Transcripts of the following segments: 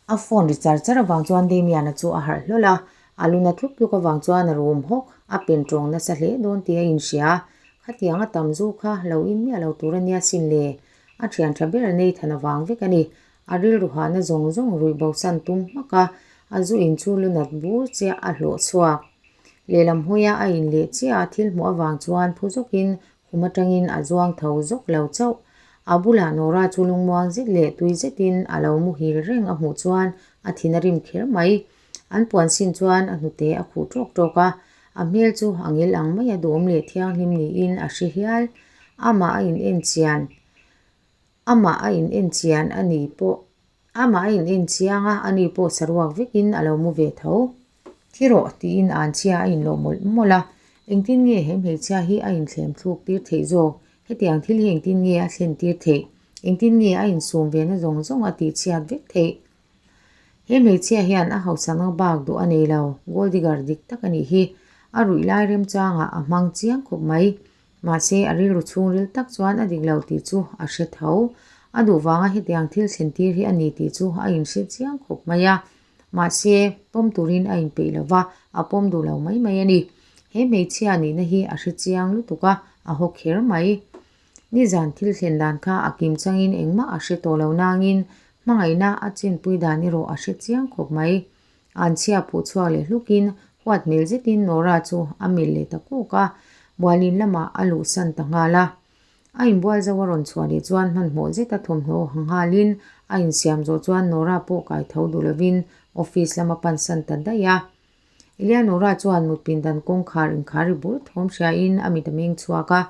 A phone ri char char avang chuan Damian-a chu a harh hlawl a, a luna tluk tluk avang chuan a rum hawk, a pen tawng nasa hle dawn tih a inhria. Khatiang a tam zu kha lo in miah lo tur a nia sin le. A thian tha ber Nathan avang vek a ni. A rilru hahna zawng zawng ruih bosan tum hmak a, a zu in chu lu nat bur chiah a hlawh chhuak. Lehlam hawia a in leh chiah a thil hmuh avang chuan phu zawkin Khum atangin a zuang tho zawk lo chauh. A bulah Nora chu lungmuang zet leh tui zetin a lo muhil reng a hmuh chuan a thin a rim kher mai. An puan sin chuan a hnute a khuh tawk tawk a, a hmel chu a ngil ang mai a duhawm leh thianghlim niin a hre hial. Amah a in en chian Amah a in en chian a ni pawh Amah a in en chiang a, ani pawh saruak vekin a lo mu ve tho. Thi rawh tiin anchhia a inlawh mawlh mawlh a, engtin nge he hmeichhia hi a inthlem thluk tir theih zawk? Hetiang thil hi engtin nge a thlen tir theih? Engtin nge a insum ve na zawng zawng a tihchhiat vek theih? He hmeichhia hian a hausakna bak duh a nei lo, gold digger dik tak a nih hi. A ruih lai remchangah a hmang chiang khawp mai. Mahse, a rilru chhungril tak chuan a dik lo tih chu a hre tho. A duh vanga hetiang thil thlen tir hi a ni tih chu a inhre chiang khawp mai a. Mahse, pawm turin a inpeih lo va, a pawm duh lo mai mai a ni. He hmeichhia nihna hi a hre chiang lutuk a, a haw kher mai. Nizan thil thlen dan kha a kim changin engmah a hre tawh lo nangin hmangaihna a chenpui dan erawh a hre chiang khawp mai. Anchhia phuh chhuak leh hlukin huat hmel zetin Nora chu a melh leh ta kuk a, bualin lamah a luhsan ta nghal a. A inbual zo a rawn chhuah leh chuan hmanhmawh zeta thawmhnaw ha nghalin a insiam zawh chuan Nora pawh kai tho duh lovin office lama pansan ta daih a. Eleanora chuan mut pindan kawngkhar inkhar ri bur thawm hriain a mit a meng chhuak a.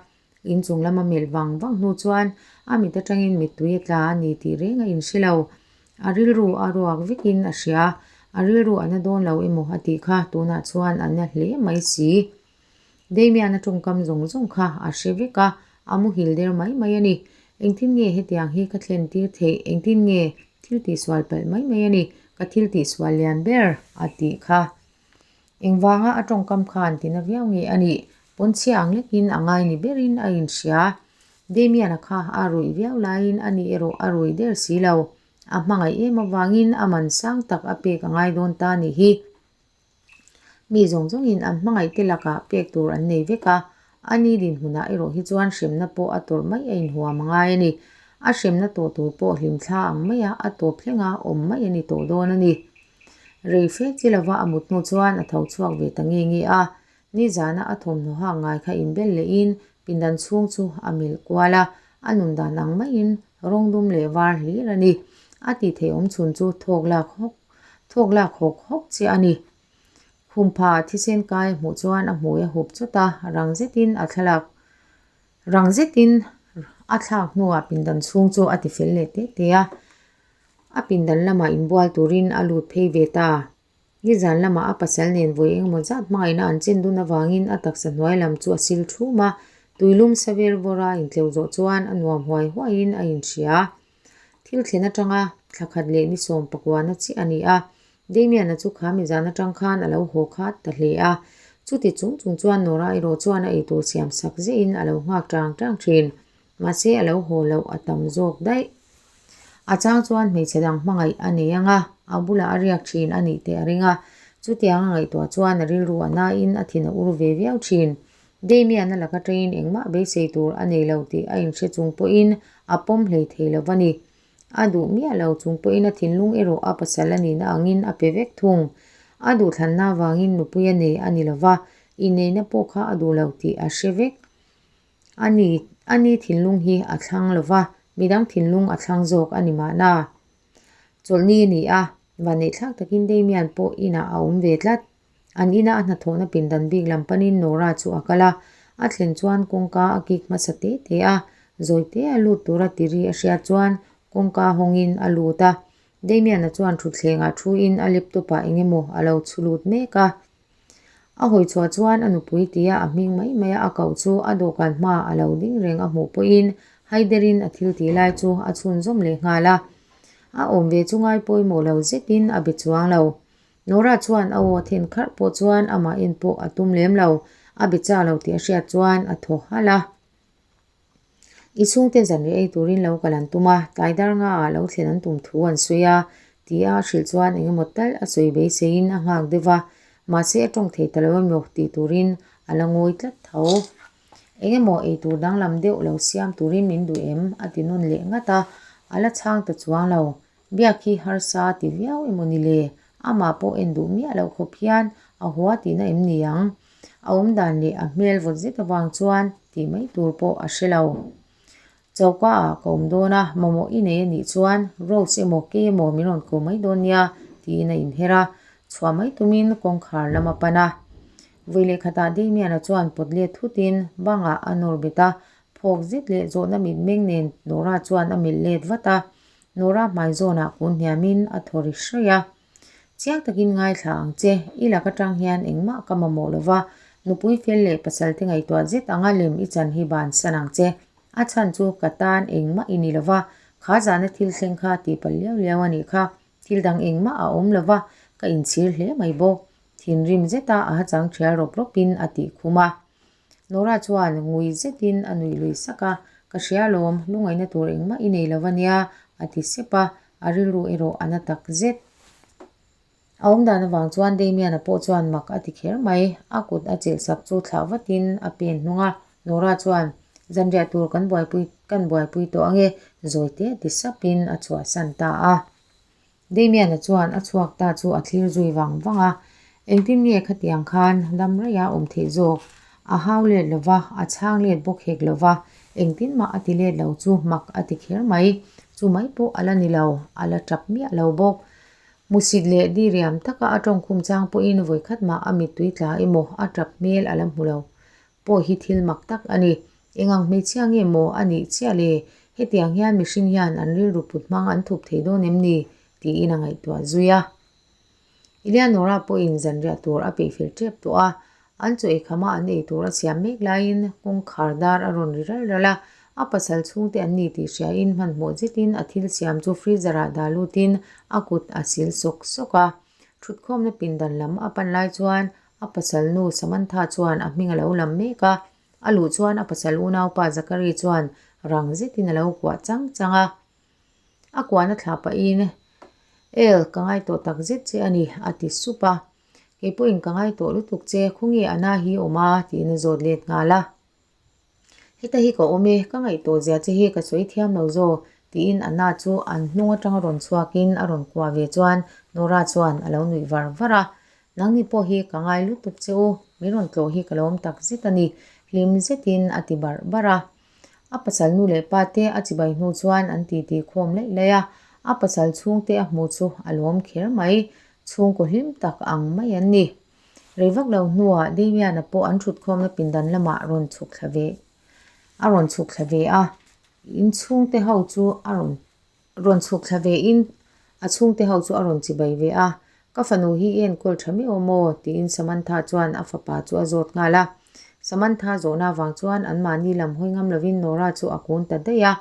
Inchung lama melh vang vang hnu chuan a mit atangin mittui a tla a ni tih reng a inhre lo. A rilru a ruak vekin a hria. A rilru a na dawn lo emaw a tih kha tunah chuan a na hle mai si. Damian-a tawngkam zawng zawng kha a hre vek a, a muhil der mai mai a ni. Engtin nge hetiang hi ka thlen tir theih? Engtin nge thil tihsual palh mai mai a ni? Ka thil tihsual lian ber a tih kha. Engvanga a tawngkam khan tina viau nge a nih? Pawnchhia ang lekin a ngai ni berin a inhria. Damian-a kha a ruih viau laiin a ni erawh a rui der si lo. A hmangaih em avangin a man sang tak a pek a ngai dawn ta nih hi. Mi zawng zawngin an hmangaih te lakah pek tur an nei vek a, a ni dinhmunah erawh hi chuan hremna pawh a tawrh mai a inhuam a ngai a ni. A hremna tawh tur pawh hlimthla ang maia a tawp thlenga awm mai a ni tawh dawn a ni. Rei fe chi lova a mut hnu chuan a tho chhuak ve ta nge nge a, nizana a thawmhnaw hak ngai kha inbel lehin pindan chhung chu a melh kual a, a nun dan ang maiin rawng dum leh var hlir a ni. A tih theih awm chhun chu thawk lak hawk thawk lak hawk hawk chiah a ni. Khumpha thisen kai a hmuh chuan a hmui a hup chawt a, rang zetin a thlalak rang zetin a thlak hnuah pindan chhung chu a tifel leh teh teh a. A pindan lamah inbual turin a lut phei ve ta. Nizan lamah a pasal nen vawi engemaw zat hmangaihna an chen dun avangin a taksa hnuai lam chu a sil thum a, tuilum saver vawra a intleuh zawh chuan a nuam huai huaiin a inhria. Thil thlen atanga thla khat leh ni sawm pakuana chiah a ni a, Damian-a chu kha mizan atang khan a lo haw khat ta hle a. Chuti chung chung chuan Nora erawh chuan a eitur siam sak zehin a lo nghak tang tang thin. Mahse a lo haw loh a tam zawk daih. A chang chuan hmeichhe dang hmangaih a nei ang a, a bulah a riak thin a nih teh a ring a. Chutiang a ngaihtuah chuan a rilru a nain a thin a ur ve viau thin. Damian a laka tangin engmah beisei tur a nei lo tih a inhre chung pawhin a pawm hlei thei lo a ni. A duh miah lo chung pawhin a thinlung erawh a pasal a nihna angin a pe vek thung. A duhthlanna avangin nupui a nei a ni lo va, inneihna pawh kha a duh lo tih a hre vek. A ni, a ni thinlung hi a thlang lo va, midang thinlung a thlang zawk a ni mahna. Chawlhni a ni a, vanneihthlak takin Damian pawh inah a awm ve tlat. An ina a hnathawhna pindan bik lam panin Nora chu a kal a, a thlen chuan kawngka a kik hmasa te te a, zawi te a lut tura tiri a hriat chuan kawngka hawngin a lut a. Damian-a chuan thutthlengah thuin a laptop ah engemaw a lo chhu lut mek a. A hawi chhuah chuan a nupui tia a hming mai mai a a koh chu a dawhkan hma a lo ding reng a hmuh pawhin Haiderin a thil tih lai chu a chhunzawm leh nghal a. A awm ve chu ngai pawimawh lo zetin a be chuang lo. Nora chuan a aw a then kharh pawh chuan amah en pawh a tum lem lo, a be cha lo tih a hriat chuan a thaw halh a. I chhungte zanriah ei turin lo kal an tum a, tlai dar nga ah lo thlen an tum thu an sawi a. Tia a hrilh chuan eng emaw tal a sawi beiseiin a nghak deuh va, mahse a tawng thei ta lo emaw tih turin a la ngawi tlat tho. Eng emaw ei tur danglam deuh lo siam turin min duh em? a ti nawn leh ngat a, a la chhang ta chuang lo. Biak hi harsa ti viau emaw ni le? Amah pawh en duh miah loh khawp hian a hua tihna em ni ang? A awm dan leh a hmel vawt zet avang chuan tih mai tur pawh a hre lo. Choka ah ka awm dawn a, mamawh i nei a nih chuan Rose emaw kei emaw min rawn ko mai dawn nia tiin a inher a, chhuah mai tumin kawngkhar lam a pan a. Vawi leh khatah Damian-a chuan pawt let thutin bangah a nawr bet a, phawk zet leh zawhna mitmeng nen Nora chuan a melh let vat a, Nora hmai zawnah kun hniamin a thaw ri hraih a. Chiang takin ngaithla ang che, i lak atang hian engmah ka mamawh lo va, nupui fel leh pasal te ngaihtuah zet anga lem i chan hi bansan ang che. A chhan chu ka tan engmah i ni lo va, kha zahna thil thleng kha tih palh liau liau a nih kha, thil dang engmah a awm lo va, ka inchhir hle mai bawk. Thinrim zeta a hachang thial rawp rawpin a tih khum a. Nora chuan ngui zetin a nuih lui sak a, Ka hria alawm, lungaihna tur engmah i nei lo va nia, a ti sep a, a rilru erawh a na tak zet. A awm dan avang chuan Damian-a pawh chuan mak a ti kher mai, a kut a chelh sak chu thlah vatin a pen hnung a, Nora chuan, Zanriah tur kan buaipui kan buaipui tawh ange, zawi te ti sapin a chhuahsan ta a. Damian-a chuan a chhuak ta chu a thlir zui vang vang a, engtin nge khatiang khan dam raia awm theih zawk? A hau let lo va, a chhang let bawk hek lo va, engtin mah a ti let lo chu mak a ti kher mai. Chu mai pawh a la ni lo, a la tap miah lo bawk. Musit leh diriam taka a tawngkhum chang pawhin vawikhat mah a mittui tla emaw a tap hmel a la hmu lo. Pawh hi thil mak tak a ni. Eng ang hmeichhia nge maw a nih chiah le? Hetiang hian mihring hian an rilru put hmang an thup thei dawn em ni? tiin a ngaihtuah zui a. Eleanora pawhin zanriah tur a peih fel tep tawh a, an chaw eikhama an ei tur a siam mek laiin kawngkhar dar a rawn ri ral ral a, a pasal chhungte an ni tih hriain hmanhmawh zetin a thil siam chu freezer ah dah lutin a kut a sil sawk sawk a. Thutkhawmna pindan lam a pan lai chuan A pasal nu Samantha chuan a hming a lo lam mek a, a luh chuan a pasal unaupa Zachary chuan rang zetin a lo kuah chang chang a. A kuahna thlah pahin, El, ka ngai tawh tak zet che a ni, a ti sup a. Kei pawhin ka ngai tawh lutuk che, khawnge Anna hi awm a? tiin a zawt let nghal a. Heta hi ka awm e, ka ngaihtuah zia che hi ka sawi thiam lo zaw, tiin Anna chu an hnung atanga rawn chhuakin a rawn kuah ve chuan Nora chuan a lo nuih var var a. Nangni pawh hi ka ngai lutuk che u, min rawn tlawh hi ka lo awm tak zet a ni, hlim zetin a ti barh barh a. A pasal nu leh pa te a chibai hnu chuan an titi khawm laih laih a, a pasal chhungte a hmu chu a lawm kher mai, chhungkaw hlim tak ang mai an ni. Rei vak lo hnuah Damian-a pawh an thutkhawmna pindan lamah rawn chhuk thla ve a rawn chhuk thla ve a, inchhungte ho chu a rawn rawn chhuk thla ve in a chhungte ho chu a rawn chibai ve a, Ka fanu hi i enkawl tha miau maw? tiin Samantha chuan a fapa chu a zawt nghal a. Samantha zawhna avang chuan anmahni lam hawi ngam lovin Nora chu a kun ta daih a,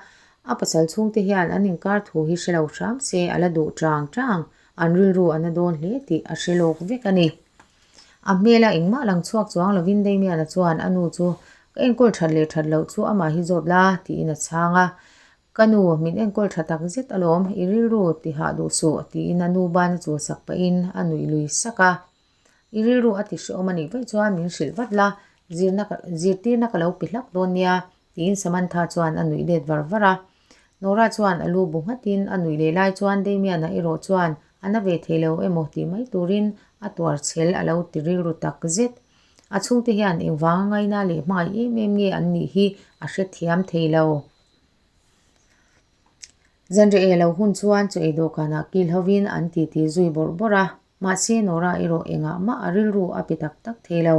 a pasal chhungte hian an inkar thu hi hre lo hram se a la duh chang chang. An rilru a na dawn hle tih a hre lawk vek a ni. A hmela engmah lang chhuak chuang lovin Damian-a chuan a nu chu ka enkawl that leh that loh chu amah hi zawt la tiin a chhang a. Ka nu, min enkawl tha tak zet alawm, i rilru ti hah duh suh tiin a nu ban a chul sak pahin a nuih lui sak a. I rilru a ti hrehawm a nih vaih chuan min hrilh vat la, zirna ka zirtirna ka lo pe hlak dawn nia tiin Samantha chuan a nuih let var var a. Nora chuan a lu bu nghatin a nuih leh lai chuan Damian-a erawh chuan a na ve thei lo emaw tih mai turin a tuar chhel a lo ti rilru tak zet. A chhungte hian engvanga ngaina leh hmangaih em em nge an nih hi a hrethiam thei lo. Zanriah ei lo hun chuan chaw ei dawhkanah kil hovin an titi zui bawrh bawrh a. Mahse Nora erawh engah mah a rilru a pe tak tak thei lo.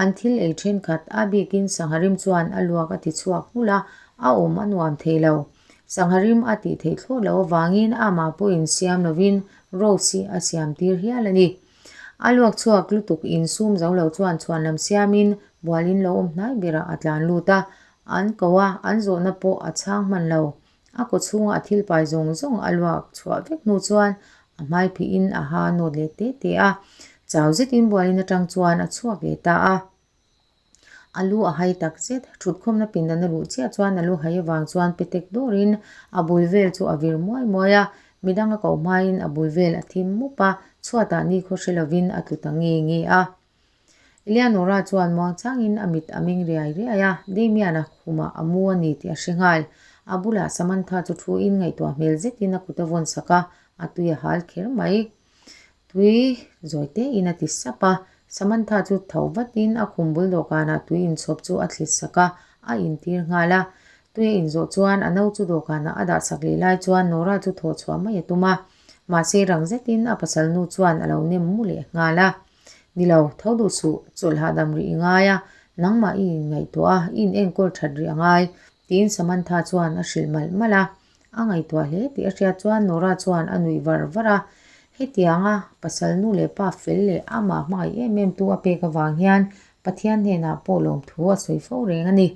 An thil ei thenkhat a bikin sangha rim chuan a luak a ti chhuak nghulh a, a awm a nuam thei lo. Sangha rim a tih theih thlawt loh avangin amah pawhin siam lovin Rose hi a siam tir hial a ni. A luak chhuak lutuk in sum zo lo chuan chhuanlam siamin bualin lo awm hnai berah a tlan lut a, an ko a, an zawhna pawh a chhang hman lo. A kaw chhunga a thil pai zawng zawng a luak chhuah vek hnu chuan a hmai phihin a ha nawt leh te te a, chau zetin bualin atang chuan a chhuak leh ta a. A lu a hai tak zet, thutkhawmna pindan a luh chiah chuan a lu hai avang chuan pe tek dawrin a bul vel chu a vir muai muai a. Midang a koh hmain a bul vel a thim mup a, chhuatah nikhaw hre lovin a tlu ta nge nge a. Eleanora chuan muangchangin a mit a meng riai riai a, Damian-a khumah a mu a ni tih a hre nghal. A bulah Samantha chu thuin ngaihtuah hmel zetin a kut a vawn sak a, a tui a hal kher mai. Tui zawi tein a ti sap a, Samantha chu tho vatin a khum bul dawhkanah tui inchhawp chu a thlit sak a, a intir nghal a. Tui a inzawh chuan a no chu dawhkanah a dah sak leh lai chuan Nora chu thawh chhuah mai a tum a, mahse rang zetin a pasal nu chuan a lo nem mu leh nghal a. Ni lo, tho duh suh, chawlh hahdam rih i ngai a, nangmah i inngaihtuah a, i inenkawl that rih a ngai, tiin Samantha chuan a hrilh malh malh a. A ngaihtuah hle tih a hriat chuan Nora chuan a nuih var var a, hetianga pasal nu leh pa fel leh amah hmangaih em em tu a pek avang hian Pathian hnenah pawh lawmthu a sawi fo reng a ni.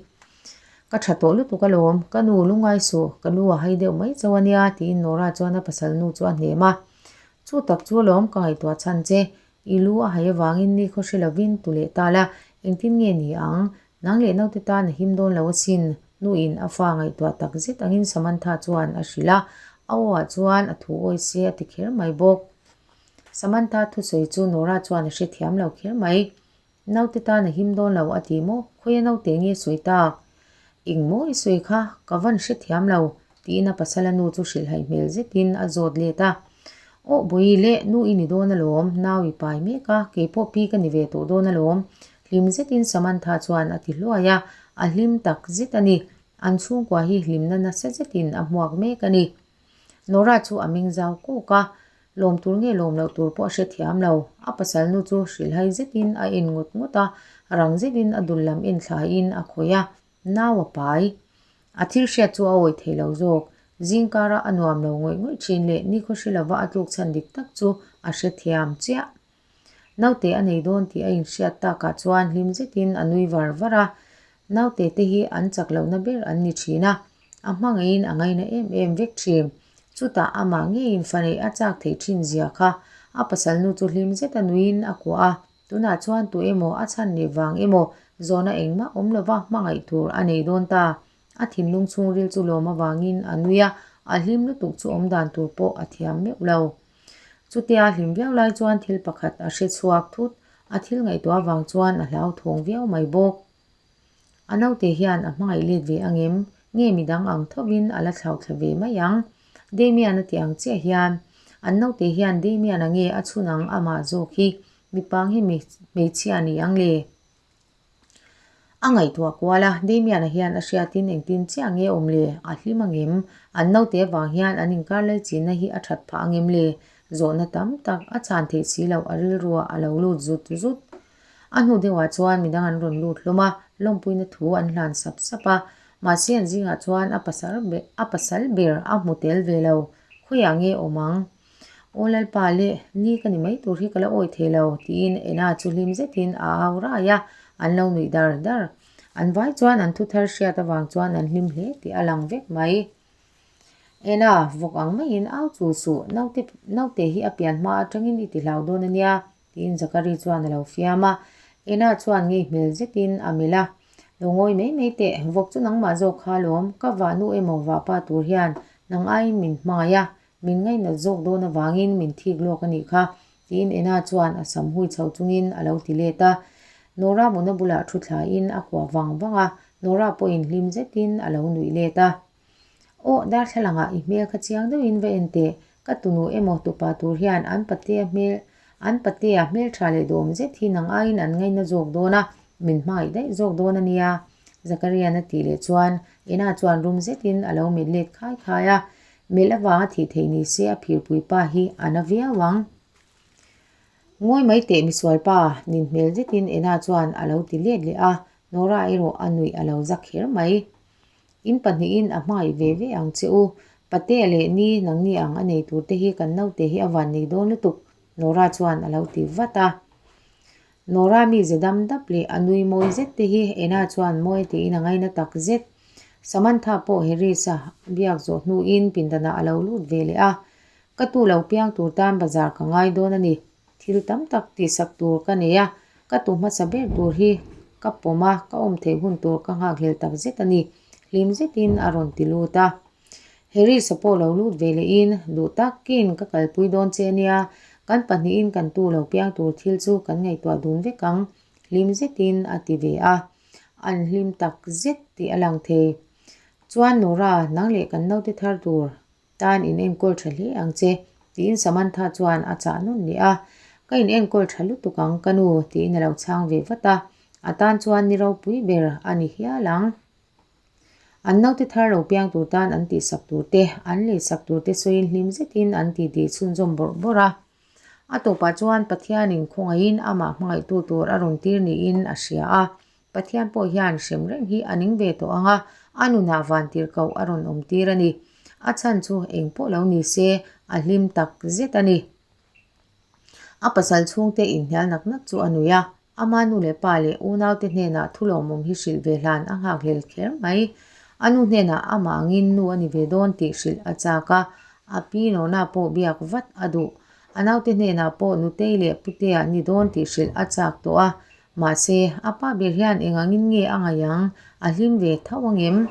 Ka tha tawh lutuk alawm, ka nu lungngai suh, ka lu a hai deuh mai chauh a nia, tiin Nora chuan a pasal nu chu a hnem a. Chu tak chu alawm ka ngaihtuah chhan che, i lu a hai avangin ni khaw hre lovin tu leh ta la, engtin nge ni ang? Nang leh naute tan a him dawn lo asin, nuin a fa ngaihtuah tak zet angin Samantha chuan a hrilh a, a aw ah chuan a thu awi se a ti kher mai bawk. Samantha thusawi chu Nora chuan a hrethiam lo kher mai. Naute tan a him dawn lo a ti maw? Khawia naute nge sawi tak? Eng maw i sawi kha? Ka van hrethiam lo, tiin a pasala nu chu hrilhhaih hmel zetin a zawt let a. Aw Bawihi le, nu i ni dawn alawm, nau i pai mek a, keipawh pi ka ni ve tawh dawn alawm, hlim zetin Samantha chuan a ti hluai a, a hlim tak zet a ni. An chhungkua hi hlimna nasa zetin a hmuak mek a ni. Nora chu a meng zau kawk a, Lawm tur nge lawm loh tur pawh a hrethiam lo. A pasal nu chu hrilhhai zetin a en ngawt ngawt a, rang zetin a dul lam en thlaiin a khawih a, nau a pai. A thil hriat chu a awih thei lo zawk. Zingkara a nuam lo ngawih ngawih thin leh nikhaw hre lova a tluk chhan dik tak chu a hrethiam chiah. Naute a nei dawn tih a inhriat takah chuan hlim zetin a nui var var a, naute te hi an chak lohna ber an ni thin a, a hmangaihin a ngaina em em vek thin. Chutah amah ngeiin fa neih a chak theih thin zia kha a pasal nu chu hlim zeta nuiin a kuah a, tunah chuan tu emaw a chhan leh vang emaw zawhna engmah awm lova hmangaih tur a nei dawn ta. A thinlung chhungril chu lawm avangin a nui a, a hlim lutuk chu awmdan tur pawh a thiam meuh lo. Chutia hlim viau lai chuan thil pakhat a hre chhuak thut, a thil ngaihtuah avang chuan a hlauthawng viau mai bawk. A naute hian a hmangaih let ve angem? Nge midang ang thovin a la thlauhthla ve mai ang? Damian a ti ang chiah hian, an naute hian Damian-a nge a chhun ang amah zawk hi mipa nge hmeichhia ni ang le? A ngaihtuah kual a, Damian-a hian a hriatin engtin chiah nge awm le? A hlim angem? An naute avang hian an inkar lalchinna hi a that phah angem le? Zawhna tam tak a chhan theih si loh a rilruah a lo lut zut zut. A hnu deuhah chuan midang an rawn lut hlawm a, lawmpuina thu an hlan sap sap a. Mahse an zingah chuan a pasal a pasal ber a hmu tel ve lo. Khawiah nge awm ang? Aw Lalpa le, ni ka ni mai tur hi ka la awi thei lo, tiin Ena chu hlim zetin a au rai a, an lo nuih dar dar. An vai chuan an thuthar hriat avang chuan an hlim hle tih a lang vek mai. Ena, vawk ang maiin au chul suh, naute naute hi a pian hma atangin i ti hlau dawn a nia, tiin Zachary chuan a lo fiam a. Ena chuan ngei hmel zetin a melh a, Lo ngawi mai mai teh, vawk chu nangmah zawk kha alawm, ka vahnu emaw vahpa tur hian nang aiin min hmangaih a, Min ngainat zawk dawn avangin min thik lawk a nih kha, tiin Ena chuan a sam hui chho chungin a lo ti let a. Nora muna bulah thu thlaiin a kuah vang vang a, Nora pawhin hlim zetin a lo nuih let a. Aw, darthlalangah i hmel kha chiang deuhin va en teh, ka tunu emaw tupa tur hian an patea hmel an patea hmeltha leh duhawm zet hi nang aiin an ngaina zawk dawn a, min hmangaih daih zawk dawn a nia, Zakarian a tih leh chuan Ena chuan rum zetin a lo mit let khai khai a. Melh avanga thih theih ni se a phirpui pa hi a na viau ang. Ngawi mai teh misual pa, nin hmel zetin Ena chuan a lo ti let leh a, Nora erawh a nuih a lo za kher mai. In pahnihin a hmangaih ve ve ang che u, Patea leh Ni nangni ang a nei tur te hi kan naute hi a van nei dawn lutuk, Nora chuan a lo ti vat a. Nora mi ze dam dap leh a nui mawi zet te hi Ena chuan mawi tiin a ngaina tak zet. Samantha pawh Harris-a biak zawh hnuin pindanah a lo lut ve leh a, Ka tu lo piang tur tan bazar ka ngai dawn a ni. Thil tam tak tihsak tur ka nei a, ka tu hmasa ber tur hi ka pawm a, ka awm theih hun tur ka nghakhlel tak zet a ni, hlim zetin a rawn ti lut a. Harris-a pawh lo lut ve lehin, Duh takin ka kalpui dawn che nia, kan pahnihin kan tu lo piang tur thil chu kan ngaihtuah dun vek ang, hlim zetin a ti ve a. An hlim tak zet tih a lang thei. Chuan Nora, nang leh kan naute thar tur tan in enkawl tha hle ang che, tiin Samantha chuan a chah nawn leh a. Ka in enkawl tha lutuk ang ka nu, tiin a lo chhang ve vat a. A tan chuan ni ropui ber a ni hial ang. An naute thar lo piang tur tan an tihsak tur te, an leisak tur te sawiin hlim zetin an titi chhunzawm bawrh bawrh a. A tawpah chuan Pathianin khawngaihin amah hmangaihtu tur a rawn tir niin a hria a. Pathian pawh hian hrem reng hi a ning ve tawh ang a, a nunah vantirhkoh a rawn awm tir a ni. A chhan chu eng pawh lo ni se, a hlim tak zet a ni. A pasal chhungte inhnial nak nak chu a nui a, ama nu leh pa leh unaute hnenah thu lawmawm hi hrilh ve hlan a nghakhlel kher mai. A nu hnenah amah angin nu a ni ve dawn tih hrilh a chak a, a pi Nona pawh biak vat a duh. A naute hnenah pawh Nutei leh Putea ni dawn tih hrilh a chak tawh a, Mahse, a pa ber hian eng angin nge a ngaih ang? A hlim ve tho angem?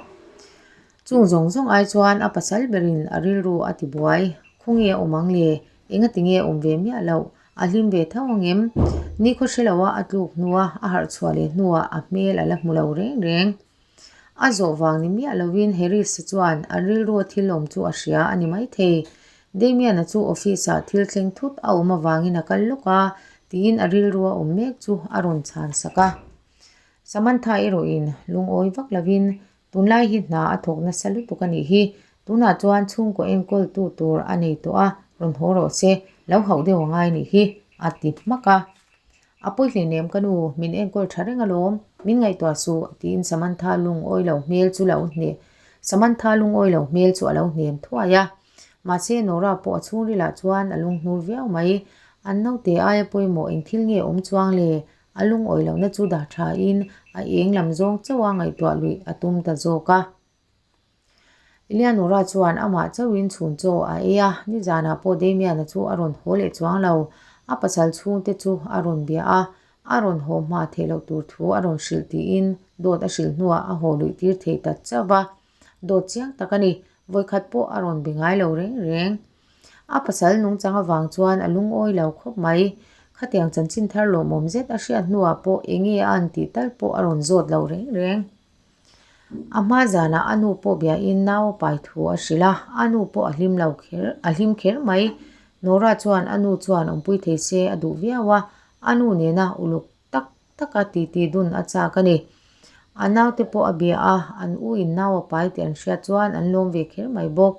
Chung zawng zawng ai chuan a pasal berin a rilru a ti buai. Khawnge a awm ang le? Engati nge a awm ve miah loh? A hlim ve tho angem? Nikhaw hre loa a tluk hnua a harh chhuah leh hnuah a hmel a la hmu lo reng reng. A zawh vang ni miah lovin Harris-a chuan an rilrua thil awm chu a hria a ni maithei. Damian-a chu office-ah thil thleng thut a awm avangin a kal lawk a, tiin a rilrua awm mek chu a rawn chhan sak a. Samantha erawhin lungawi vak lovin, Tunlai hi hna a thawk nasa lutuk a nih hi, tunah chuan chhungkaw enkawltu tur a nei tawh a, rawn haw rawh se, lo hauh deuh a ngai nih hi, a ti hmak a. A pawi hleinem ka nu, min enkawl tha reng alawm, min ngaihtuah suh, tiin Samantha lungawi lo hmel chu lo hne Samantha lungawi lo hmel chu a lo hnem thuai a. Mahse Nora pawh a chhungrilah chuan a lunghnur viau mai. An naute aia pawimawh eng thil nge awm chuang le? A lungawi lohna chu dah thain a eng lam zawng chauha ngaihtuah luih a tum ta zawk a. Eleanora chuan amah chauhin chhun chaw a ei a, nizanah pawh Damian-a chu a rawn haw leh chuang lo. A pasal chhungte chu a rawn bia a, a rawn haw hma theih loh tur thu a rawn hrilh tiin dawt a hrilh hnuah a haw luih tir thei ta chauh va. Dawt chiang tak a ni, vawikhat pawh a rawn be ngai lo reng reng. A pasal nungchang avang chuan a lungawi lo khawp mai. Khatiang chanchin thar lawmawm zet a hriat hnuah pawh enge a an tih tal pawh a rawn zawt lo reng reng. A hma zanah a nu pawh biain nau a pai thu a hrilh a, a nu pawh a hlim lo kher, a hlim kher mai. Nora chuan a nu chuan awmpui thei se a duh viau a, a nu nena uluk tak taka titi dun a chak a ni. A naute pawh a bia a, an u in nau a pai tih an hriat chuan an lawm ve kher mai bawk.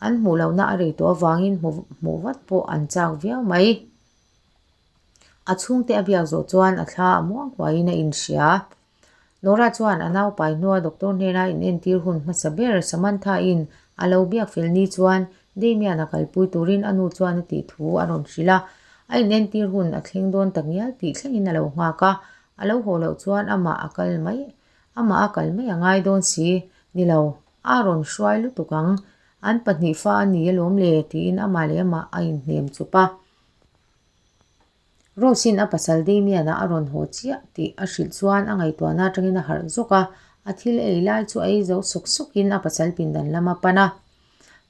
An hmuh lohna a rei tawh avangin hmu hmuh vat pawh an chak viau mai. A chhungte a biak zawh chuan a thla a muang huaiin a inhria. Nora chuan a nau pai hnua doctor hnena inentir hun hmasa ber Samantha-in a lo biak fel ni chuan Damian-a kalpui turin a nu chuan a tih thu a rawn hrilh a. A inentir hun a thleng dawn tak ngial tih thlengin a lo nghak a, a lo haw loh chuan amah a kal mai amah a kal mai a ngai dawn si ni lo, a rawn hruai lutuk ang, an pahnihfa a ni alawm le tiin amah leh amah a inhnem chup a. Rose-in a pasal Damian-a a rawn haw chiah tih a hrilh chuan a ngaihtuahna atangin a harh zawk a, a thil ei lai chu a ei zo sawk sawkin a pasal pindan lam a pan a.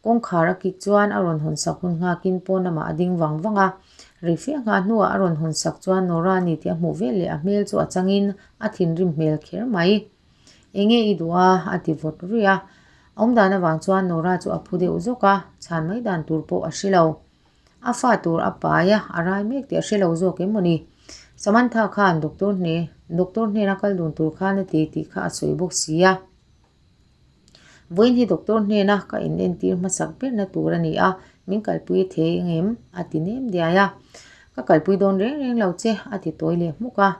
Kawngkhar a kik chuan a rawn hawn sak hun nghakin pawn lamah a ding vang vang a. Reifiah nghah hnuah a rawn hawn sak chuan Nora a ni tih a hmuh vel leh a hmel chu a changin a thinrim hmel kher mai. Enge i duh a? a ti vawt ruih a. A awmdan avang chuan Nora chu a phu deuh zawk a, chhan mai dan tur pawh a hre lo. A fa tur a pai a, a rai mek tih a hre lo zawk em maw ni? Samantha khan doctor hne, doctor hnena kal dun tur khan a ti tih kha a sawi bawk si a. Vawiin hi doctor hnena ka inentir hmasak berna tur a ni a, min kalpui thei engem? a ti nem diai a. Ka kalpui dawn reng reng lo che, a ti tawi leh hmuk a.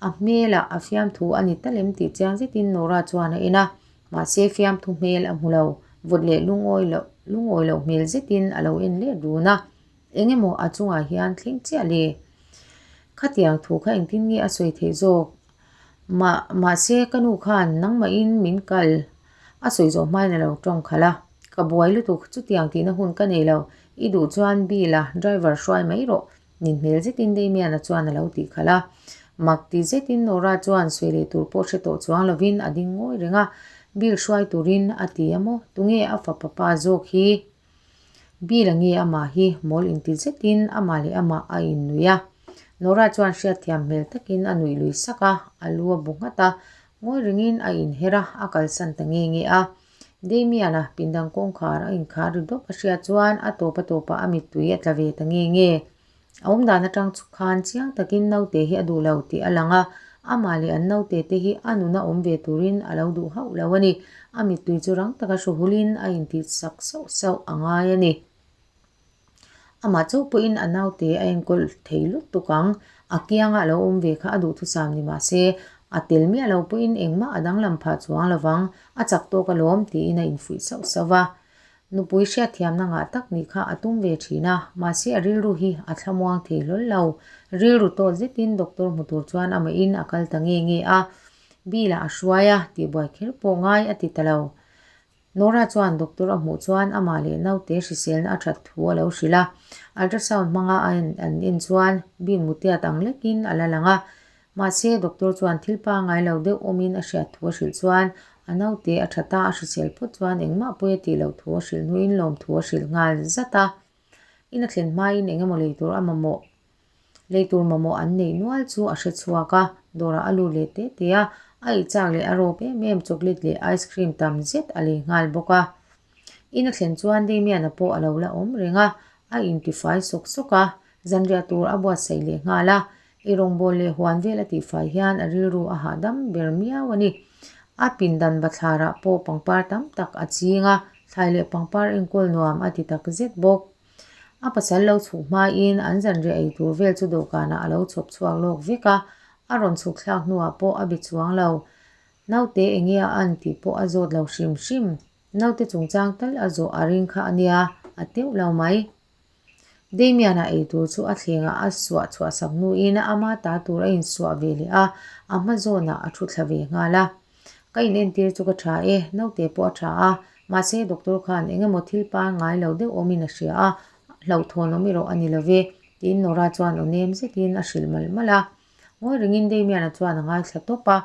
A hmelah a fiamthu a ni tal em tih chiang zetin Nora chuan a en a. Mahse fiamthu hmel a hmu lo, vawt leh lungawi loh lungawi loh hmel zetin a lo en let run a, eng emaw a chungah hian thleng chiah le. Khatiang thu kha engtin nge a sawi theih zawk? Mah mahse ka nu khan nangmahin min kal a sawi zawh hmain a lo tawng khalh a, ka buai lutuk chutiang tihna hun ka nei lo, i duh chuan Bill-a driver hruai mai rawh Nin hmel zetin Damian-a chuan a lo tih khalh a. Mak ti zetin Nora chuan sawi leh tur pawh hre tawh chuang lovin a ding ngawi reng a. Bill hruai turin a ti a maw? Tunge a fapa pa zawk hi? Bill a nge amah hi mawl inti zetin amah leh amah a innuih a. Nora chuan hriatthiam hmel takin a nuih lui sak a, a lu a bu nghat a. Ngawi ringin a inher a, a kalsan ta nge nge a. Damian-a pindang kawngkhar a inkhar ri dawp a hriat chuan a tawp a tawpah a mittui a tla ve ta nge nge. A awmdan atang chu khan chiang takin naute hi a duh lo tih a lang a, amah leh an naute te hi a nuna awm ve turin a lo duh hauh lo a ni. A mittui chu rang taka hru hulin a intih sak sauh sauh a ngai a ni. Amah chauh pawhin a naute a enkawl thei lutuk ang. A kianga a lo awm ve kha a duhthusam ni mah se, a tel miah lo pawhin engmah a danglam phah chuang lo vang, a chak tawk alawm tiin a infuih sauh sauh va. Nupui hriatthiamna ngah tak nih kha a tum ve thin a, mahse a rilru hi a thlamuang thei hlawl lo. Rilru tawt zetin doctor hmu tur chuan amahin a kal ta nge nge a, Bill-ah a hruai a, tihbuai kher pawh ngai a ti ta lo. Nora chuan doctor a hmuh chuan amah leh naute hriselna a that thu a lo hrilh a, ultrasound hmanga a en an en chuan Bill mutiat ang lekin a la lang a, Mahse, doctor chuan thil pangngai lo deuh awmin a hriat thu a hrilh chuan a naute a tha ta a hrisel phawt chuan engmah pawi a tih loh thu a hrilh hnuin lawm thu a hrilh nghal zat a. In a thlen hmain eng emaw lei tur a mamawh lei tur mamawh an neih nual chu a hre chhuak a, dawrah a lut leh teh teh a, a eichak leh a rawp em em chocolate leh ice cream tam zet a lei nghal bawk a. In a thlen chuan Damian-a pawh a lo la awm reng a, a intifai sawk sawk a, zanriah tur a buatsaih leh nghal a, I rawngbâwl leh huan vel a tihfai hian a rilru a hahdam ber miau a ni. A pindan bathlarah pawh pangpar tam tak a ching a, thlai leh pangpar enkawl nuam a ti tak zet bawk. A pasal lo chhuk hmain an zanriah ei tur vel chu dawhkanah a lo chhawp chhuak lawk vek a, a rawn chhuk thlak hnuah pawh a be chuang lo. Naute enge a an tih pawh a zawt lo hrim hrim. Naute chungchang tal a zawh a ring kha a nia, a teuh lo mai. Damian-a ei tur chu a thlengah a suah chhuah sak hnuin ama ta tur a insuah ve leh a, a hma zawnah a thu thla ve nghal a. Ka inentir chu ka tha e, naute pawh a tha a, mahse doctor khan eng emaw thil pangngai lo deuh awmin a hria a, hlauhthawn awm erawh a ni lo ve, tiin Nora chuan aw nem zetin a hrilh malh malh a. Ngawi ringin Damian-a chuan a ngaithla tawp a,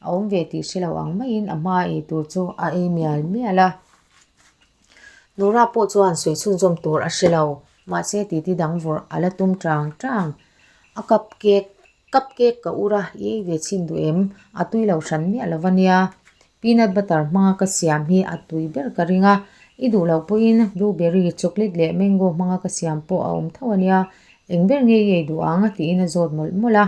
a awm ve tih hre lo ang maiin a hma ei tur chu a ei mial mial a. Nora pawh chuan sawi chhunzawm tur a hre lo, mahse titi dang vawrh a la tum tang tang. A cup cake cup cake ka ur a, i ei ve chhin duh em? A tui lo hran miah lo va nia. Peanut butter hmanga ka siam hi a tui ber ka ring a, i duh loh pawhin blueberry, chocolate leh mango hmanga ka siam pawh a awm tho a nia. Eng ber nge i ei duh ang? tiin a zawt mawlh mawlh a.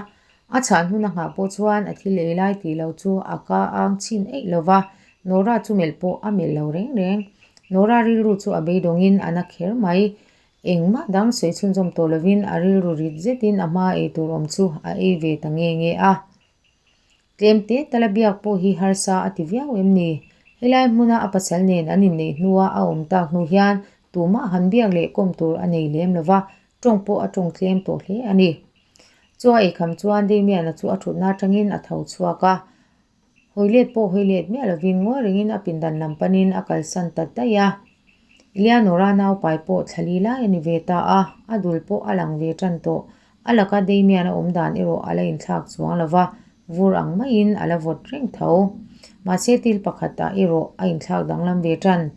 A chhah hnun a nghah pawh chuan a thil ei lai tih loh chu a ka ang chhin eih lo va, Nora chu melh pawh a melh lo reng reng. Nora rilru chu a beidawngin a na kher mai. Engmah dang sawi chhunzawm tawh lovin a rilru rit zetin a hma ei tur awm chu a ei ve ta nge nge a. Tlem te tala biak pawh hi harsa a ti viau em ni? Helai hmuna a pasal nen an inneih hnua a awm tak hnu hian tumah han biak leh kawm tur a nei lem lo va, tawng pawh a tawng tlem tawh hle a ni. Chu a eikham chuan Damian-a chu a thutna atangin a tho chhuak a, hawi let pawh hawi let miah lovin ngawi rengin a pindan lam panin a kalsan ta daih a. Eleanor-a naupai pawh thla li lai a ni ve ta a, a dul pawh a lang ve tan tawh. A laka Damian-a awm dan erawh a la inthlak chuang lo va, vur ang maiin a la vawt reng tho. Mahse til pakhatah erawh a inthlak danglam ve tan.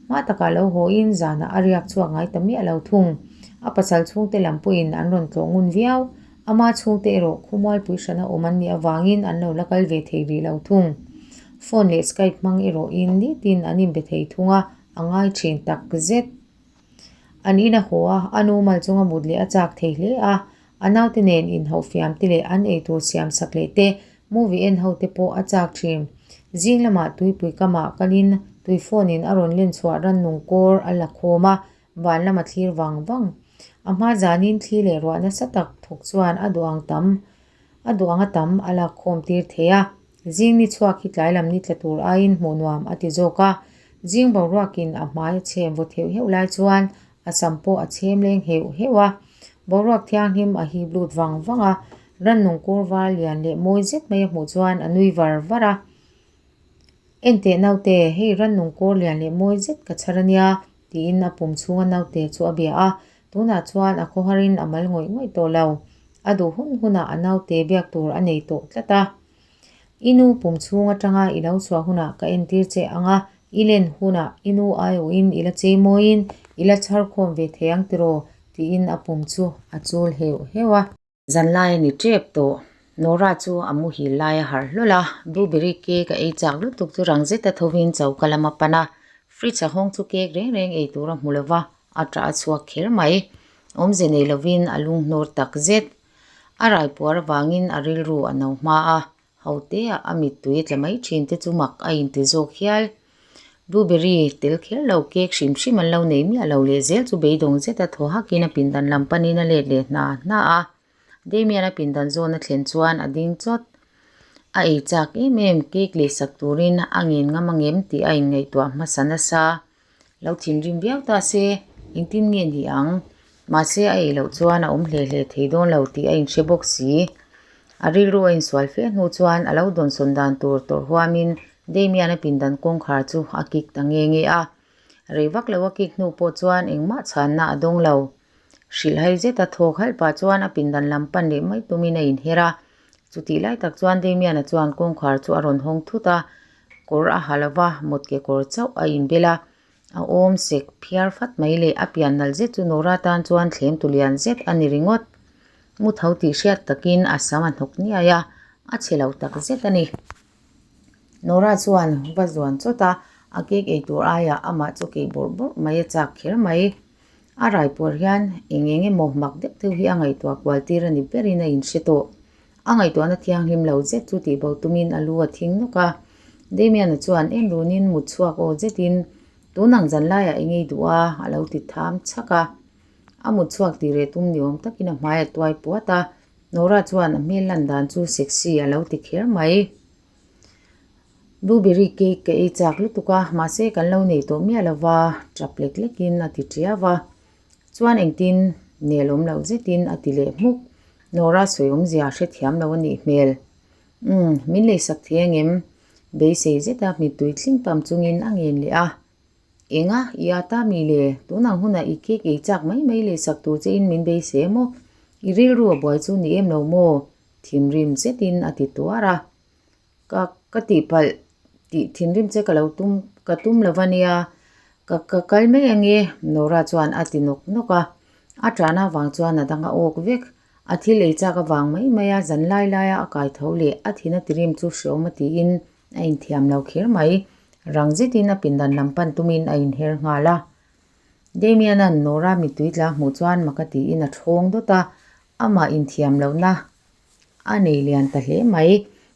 Hma takah lo hawiin zanah a riak chhuak ngai ta miah lo thung. A pasal chhungte lam pawhin an rawn tlawh ngun viau. Ama chhungte erawh khumualpui hrana awm an nih avangin an lo la kal ve thei rih lo thung. Phone leh Skype hmang erawhin nitin an inbe thei thung a, a ngai thin tak zet. An in a haw a, a nu mal chunga mut leh a chak thei hle a, a naute nen inhauh fiam te leh an eitur siam sak leh te, movie en ho te pawh a chak thin. Zing lamah tuipui kamah kalin tui phone in a rawn len chhuah rannung kawr a la khawm a, van lam a thlir vang vang. A hma zanin thli leh ruah nasa tak thawk chuan a duh ang tam a duh ang a tam a lak khawm tir thei a. Zing ni chhuak hi tlai lam ni tla tur aiin hmuh nuam a ti zawk a. Zing boruakin a hmai a chhem vaw theuh heuh lai chuan a sam pawh a chhem leng heuh heuh a. Boruak thianghlim a hip lut vang vang a, rannung kur var lian leh mawi zet mai a hmuh chuan a nui var var a. Enteh naute, hei rannung kur lian leh mawi zet ka chhar a nia, tiin a pum chhunga naute chu a bia a. Tunah chuan a khawharin a mal ngawih ngawih tawh lo. A duh hun hunah a naute biak tur a nei tawh tlat a. I nu pum chhung atanga i lo chhuah hunah ka entir che ang a, i len hunah i nu aiawhin i la chei mawiin i la chhar khawm ve thei ang tiraw? tiin a pum chu a chul heuh heuh a. Zanlai a ni tep tawh. Nora chu a muhil lai a harh hlawl a, blueberry cake a ei chak lutuk chu rang zeta thovin choka lam a pan a, fridge a hawng chu cake reng reng ei tur a hmu lo va, a tah a chhuak kher mai. Awmze nei lovin a lunghnur tak zet. A raipuar avangin a rilru a no hma a, hoteah a mittui a tla mai thin te chu mak a inti zawk hial. Blueberry tel kher lo cake hrim hrim an lo nei miah lo leh zel chu beidawng zeta thaw hakin a pindan lam panin a let leh hna hna a. Damian a pindan zawn a thlen chuan a ding chawt. A ei chak em em cake lei sak turin a ngen ngam angem tih a inngaihtuah hmasa nasa. Lo thinrim viau ta se, engtin nge ni ang? Mahse a ei loh chuan a awm hle hle thei dawn lo tih a inhre bawk si. A rilru a insual fe hnu chuan a lo dawnsawn dan tur tawrh huamin Damian-a pindan kawngkhar chu a kik ta nge nge a. Rei vak lo a kik hnu pawh chuan engmah chhanna a dawng lo. Hrilhhai zeta thawk halh pah chuan a pindan lam pan leh mai tumin a inher a. Chutih lai tak chuan Damian-a chuan kawngkhar chu a rawn hawng thut a, kawr a ha lo va, mawt ke kawr chauh a inbel a. A awm sek phiar fat mai leh a pian nalh zet chu Nora tan chuan thlem tu lian zet a ni ringawt. Mu tho tih hriat takin a sam a hnawk niai a, a chhe lo tak zet a ni. Nora chuan va zuan chawt a, a cake ei tur aiah amah chu keih bawrh bawrh mai a chak kher mai. A raipuar hian eng eng emaw mak deuh deuh hi a ngaihtuah kual tir a ni berin a inhre tawh. A ngaihtuahna thianghlim lo zet chu tihbo tumin a lu a thing nawk a. Damian-a chuan en runin mut chhuak aw zetin, Tun ang zan laiah eng ei duh a? a lo ti tham chhak a. A mut chhuak tih reh tum ni awm takin a hmai a tuai puat a. Nora chuan a hmel lan dan chu sexy a lo ti kher mai. Blueberry cake ka ei chak lutuk a, mahse kan lo nei tawh miah lo va, tap lek lekin a ti tiau a. Chuan engtin nel awm loh zetin a ti leh hmuk. Nora sawi awmzia a hrethiam lo a nih hmel. Umm, min leisak thei angem? Beisei zeta mittui tling pam chungin a ngen leh a. Enga, i ata mi le, tunang hunah i cake ei chak mai mai leisak tur chein min beisei emaw? I rilru a buai chu ni em lo maw? Thinrim zetin a ti tuar a. Ka ka tihpalh tih thinrim che ka lo tum ka tum lo va nia, ka ka kal mai ange Nora chuan a ti nawk nawk a. A ṭahna avang chuan a dang a awk vek. A thil ei chak avang mai mai a, zan lai laia a kai tho leh a thin a tirim chu hreawm a tiin a inthiam lo kher mai. Rang zetin a pindan lam pan tumin a inher nghal a. Damian-a'n Nora mittui tla hmuh chuan mak a tiin a ṭhawng dawt a, amah inthiam lohna A nei lian ta hle mai.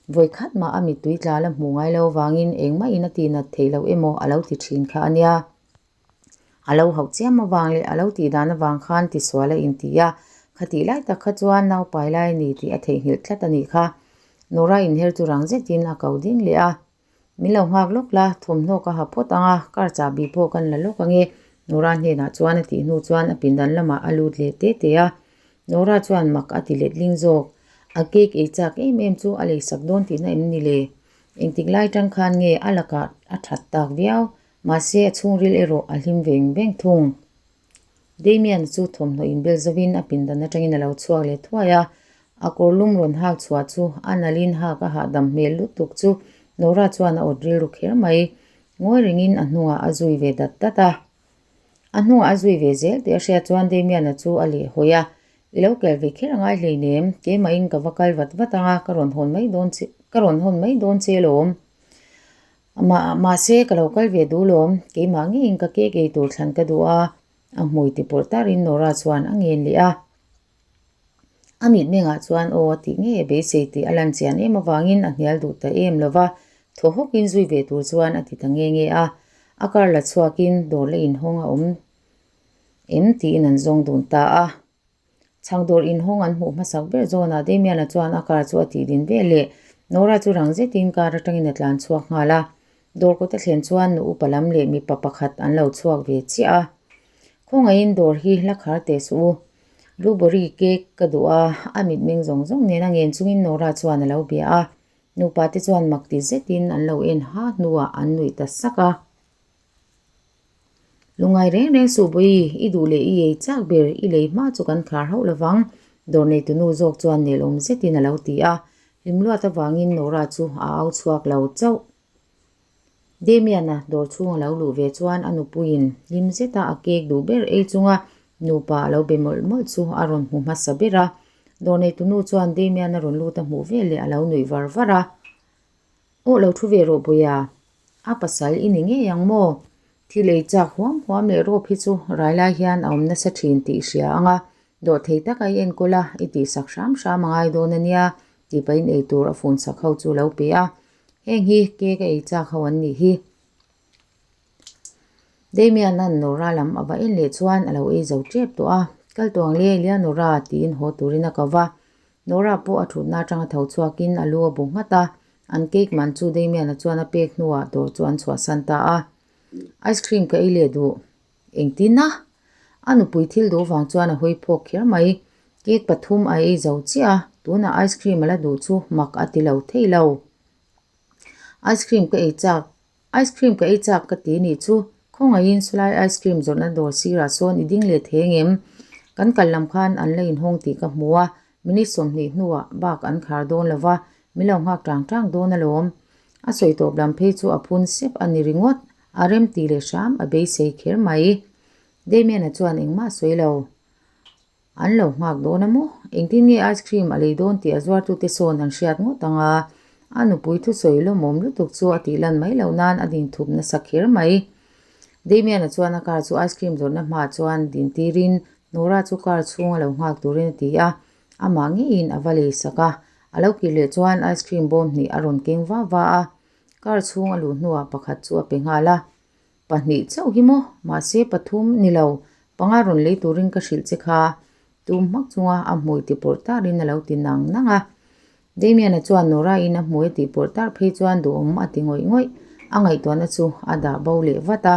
Vawi khat mah a mittui tla la hmuh ngai lo vangin engmah in a tih nat theih loh emaw a lo ti thin kha a nia. A lo hauh chiam avang leh a lo tih dan avang khan tisual a inti a, khatih lai tak kha chuan naupai lai a ni tih a theihnghilh tlat a nih kha. Nora inher chu rang zetin a ko ding leh a. Min lo nghak lawk la, thawmhnaw ka ha phawt ang a, car chahbi pawh kan la lawk ang e, Nora hnenah chuan a tih hnu chuan a pindan lamah a lut leh te te a. Nora chuan mak a ti letling zawk. A cake ei chak em em chu a leisak dawn tihna em ni le? Engtik lai tang khan nge a lakah a that tak viau, mahse a chhungril erawh a hlim veng veng thung. Damian chu thawmhnaw inbel zovin a pindan atangin a lo chhuak leh thuai a, a kawr lum rawn hak chhuah chu a nalhin hak a hahdam hmel lutuk chu Nora chuan a awt rilru kher mai. Ngawi rengin a hnungah a zui ve dat dat a. A hnungah a zui ve zel tih a hriat chuan Damian-a chu a lehhawi a, I lo kel ve kher a ngai hleinem, keimahin ka va kal vat vat ang a, ka rawn hawn mai dawn che, ka rawn hawn mai dawn che alawm. Mahse, ka lo kal ve duh lawm, keimah ngeiin ka cake ei tur thlan ka duh a, a hmui ti pawrh tarin Nora chuan a ngen leh a. A mitmengah chuan aw a tih ngei a beisei tih a lan chian em avangin a hnial duh ta em lo va, thaw hawkin zui ve tur chuan a ti ta nge nge a. A kar la chhuakin dawr la inhawng a awm em tiin an zawng dun ta a. Chhang dawr inhawng an hmuh hmasak ber zawnah Damian-a chuan a car chu a tih din ve leh. Nora chu rang zetin car atangin a tlan chhuak nghal a. Dawr kawt a thlen chuan nu upa lam leh mipa pakhat an lo chhuak ve chiah a. Khawngaihin dawr hi la khar teh suh u. Blueberry cake ka duh a, a mitmeng zawng zawng nen a ngen chungin Nora chuan a lo bia a. Nupa te chuan mak ti zetin an lo en ha hnuah an nuih ta sak a. Lungngai reng reng suh Bawi, i duh leh i ei chak ber, i lei hma chu kan khar hauh lovang, dawr neitunu zawk chuan nelawm zetin a lo ti a. Hlim luat avangin Nora chu a au chhuak lo chauh. Damian-a dawr chhung a lo luh ve chuan a nupuiin hlim zeta a cake duh ber ei chunga nupa a lo be mawlh mawlh chu a rawn hmu hmasa ber a. Dawr neitunu chuan Damian-a rawn lut a hmuh veleh a lo nuih var var a. Aw lo thu ve rawh Buia, a pasal i ni ngei ang maw? Thil ei chak huam huam leh rawp hi chu rai lai hian a awm nasa thin tih i hria ang a, dawhthei taka i enkawl a, i tihsak hram hram a ngai dawn a nia tih pahin eitur a funsak ho chu lo pe a. Heng hi cake a ei chak ho an nih hi. Damian-a'n Nora lam a va en leh chuan a lo ei zo tep tawh a, Kal tawh ang le, Leonora tiin haw turin a ko va. Nora pawh a thutna atanga tho chhuakin a lu a bu nghat a, an cake man chu Damian-a chuan a pek hnuah dawr chu an chhuahsan ta a. Ice cream ka ei leh duh. Engtin a? A nupui thil duh vang chuan a hawi phawk kher mai. Cake pathum a ei zo chiah a, tunah ice cream a la duh chu mak a ti lo thei lo. Ice cream ka ei chak, ice cream ka ei chak ka ti nih chu khawngaihin sawlai ice cream zawrhna dawr sirah sawn i ding leh thei angem? Kan kal lam khan an la inhawng tih ka hmu a, minute 20 hnuah bak an khar dawn lo va, min lo nghak tang tang dawn alawm. A sawi tawp lam phei chu a phun sep a ni ringawt, a rem tih leh hram a beisei kher mai. Damian-a chuan engmah a sawi lo. An lo nghak dawn a maw? Engtin nge ice cream a lei dawn tih a zuartute sawn an hriat ngawt ang a, a nupui thusawi lawmawm lutuk chu a tih lan mai loh nan a din thup nasa kher mai. Damian-a chuan a car chu ice cream zawrhna hmaah chuan din tirin Nora chu car chhunga lo nghak turin a ti a, amah ngeiin a va lei sak a. A lo kir leh chuan ice cream bawm hnih a rawn keng va va a, car chhung a luh hnuah pakhat chu a pe nghal a. Pahnih chauh hi maw? Mahse pathum ni lo, panga rawn lei turin ka hrilh che kha. Tum hmak chunga a hmui ti pawrh tarin a lo ti nang nang a. Damian-a chuan Nora-in a hmui a tih pawrh tar phei chuan duhawm a ti ngawih ngawih. A ngaihtuahna chu a dah bo leh vat a.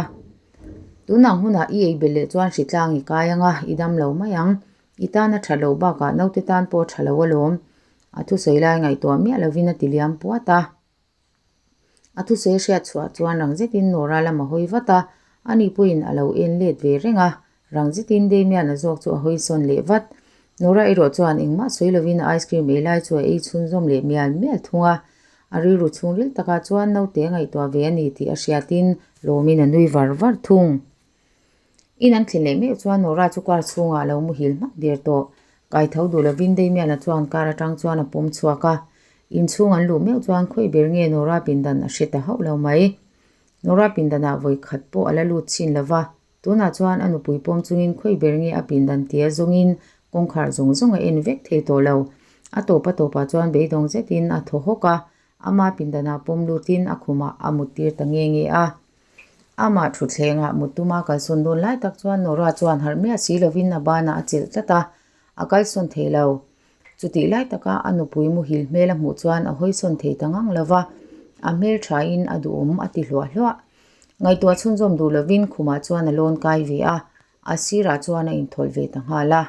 Tunang hunah i ei belh leh chuan hritlang i kai ang a, i dam lo mai ang. I tan a tha lo bakah naute tan pawh a tha lo alawm. A thusawi lai ngaihtuah miah lovin a ti liam puat a. A thusawi hriat chhuah chuan rang zetin Nora lam a hawi vat a, ani pawhin a lo en let ve reng a, rang zetin Damian-a zawk chu a hawi sawn leh vat. Nora erawh chuan engmah sawi lovin a ice cream ei lai chu a ei chhunzawm leh mial mial thung a, a rilru chhungril takah chuan naute a ngaihtuah ve a ni tih a hriatin lawmin a nui var var thung. In an thlen leh meuh chuan Nora chu car chhungah a lo muhil hmak der tawh. Kai tho duh lovin Damian-a chuan car atang chuan a pawm chhuak a. Inchhung an luh meuh chuan khawi ber nge Nora pindan a hre ta hauh lo mai. Nora pindanah vawi khat pawh a la lut chhin lo va, tunah chuan a nupui pawm chungin khawi ber nge a pindan tia zawngin kawngkhar zawng zawng a en vek thei tawh lo. A tawp a tawpah chuan beidawng zetin a thaw hawk a, ama pindanah pawm lutin a khumah a muttir ta nge nge a. Amah thutthlengah mut tuma kalsawn dawn lai tak chuan Nora chuan harh miah si lovin a banah a chelh tlat a, a kalsawn thei lo. Chutih lai taka a nupui muhil hmel a hmuh chuan a hawisawn thei ta ngang lo va, a hmel thain a duhawm a ti hluah hluah. Ngaihtuah chhunzawm duh lovin khumah chuan a lawn kai ve a, a sirah chuan a inthawlh ve ta nghal a.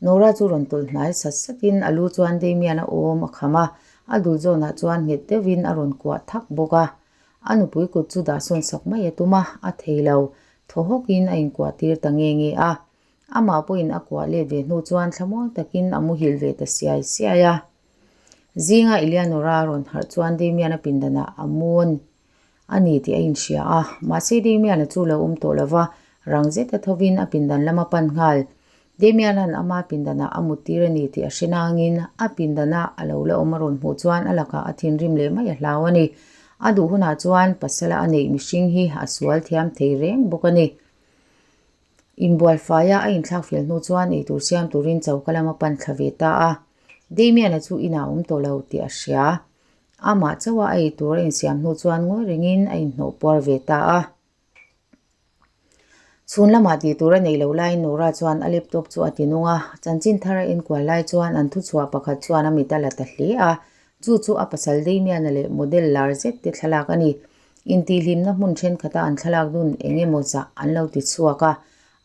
Nora chu rawn tawlh hnai sat satin a lu chuan Damian a awm a kham a, a dul zawnah chuan nghet deuhin a rawn kuah thak bawk a. A nupui kut chu dahsawn sak mai a tum a, a thei lo. Thaw hawkin a inkuah tir ta nge nge a. Amah pawhin a kuah let ve hnu chuan thlamuang takin a muhil ve ta siai siai a. Zinga Eleanora rawn harh chuan Damian a pindanah a mu a ni. A ni tih a inhria a, mahse Damian-a chu lo awm tawh lo va, rang zeta thovin a pindan lam a pan nghal. Damian-a'n ama pindanah a mut tir a ni tih a hre nangin a pindana a lo la awm a rawn hmuh chuan a lakah a thinrim leh mai a hlau a ni. A duh hunah chuan pasala a neih mihring hi a sual thiam thei reng bawk a ni. Inbual faia a inthlak fel hnu chuan eitur siam turin choka lam a pan thla ve ta a. Damian-a chu inah a awm tawh lo tih a hria. Amah chauha a ei tur a insiam hnu chuan ngawi rengin a inhnawh puar ve ta a. Chhun lamah tih tur a neih loh laiin Nora chuan a laptop chu a ti nung a, chanchin thar a enkual lai chuan an thuchhuah pakhat chuan a mit a la ta hle a, chu chu a pasal Damian-a leh model lar zet te thlalak a ni. Intihhlimna hmun thenkhat-a an thlalak dun eng emaw zah an lo ti chhuak a,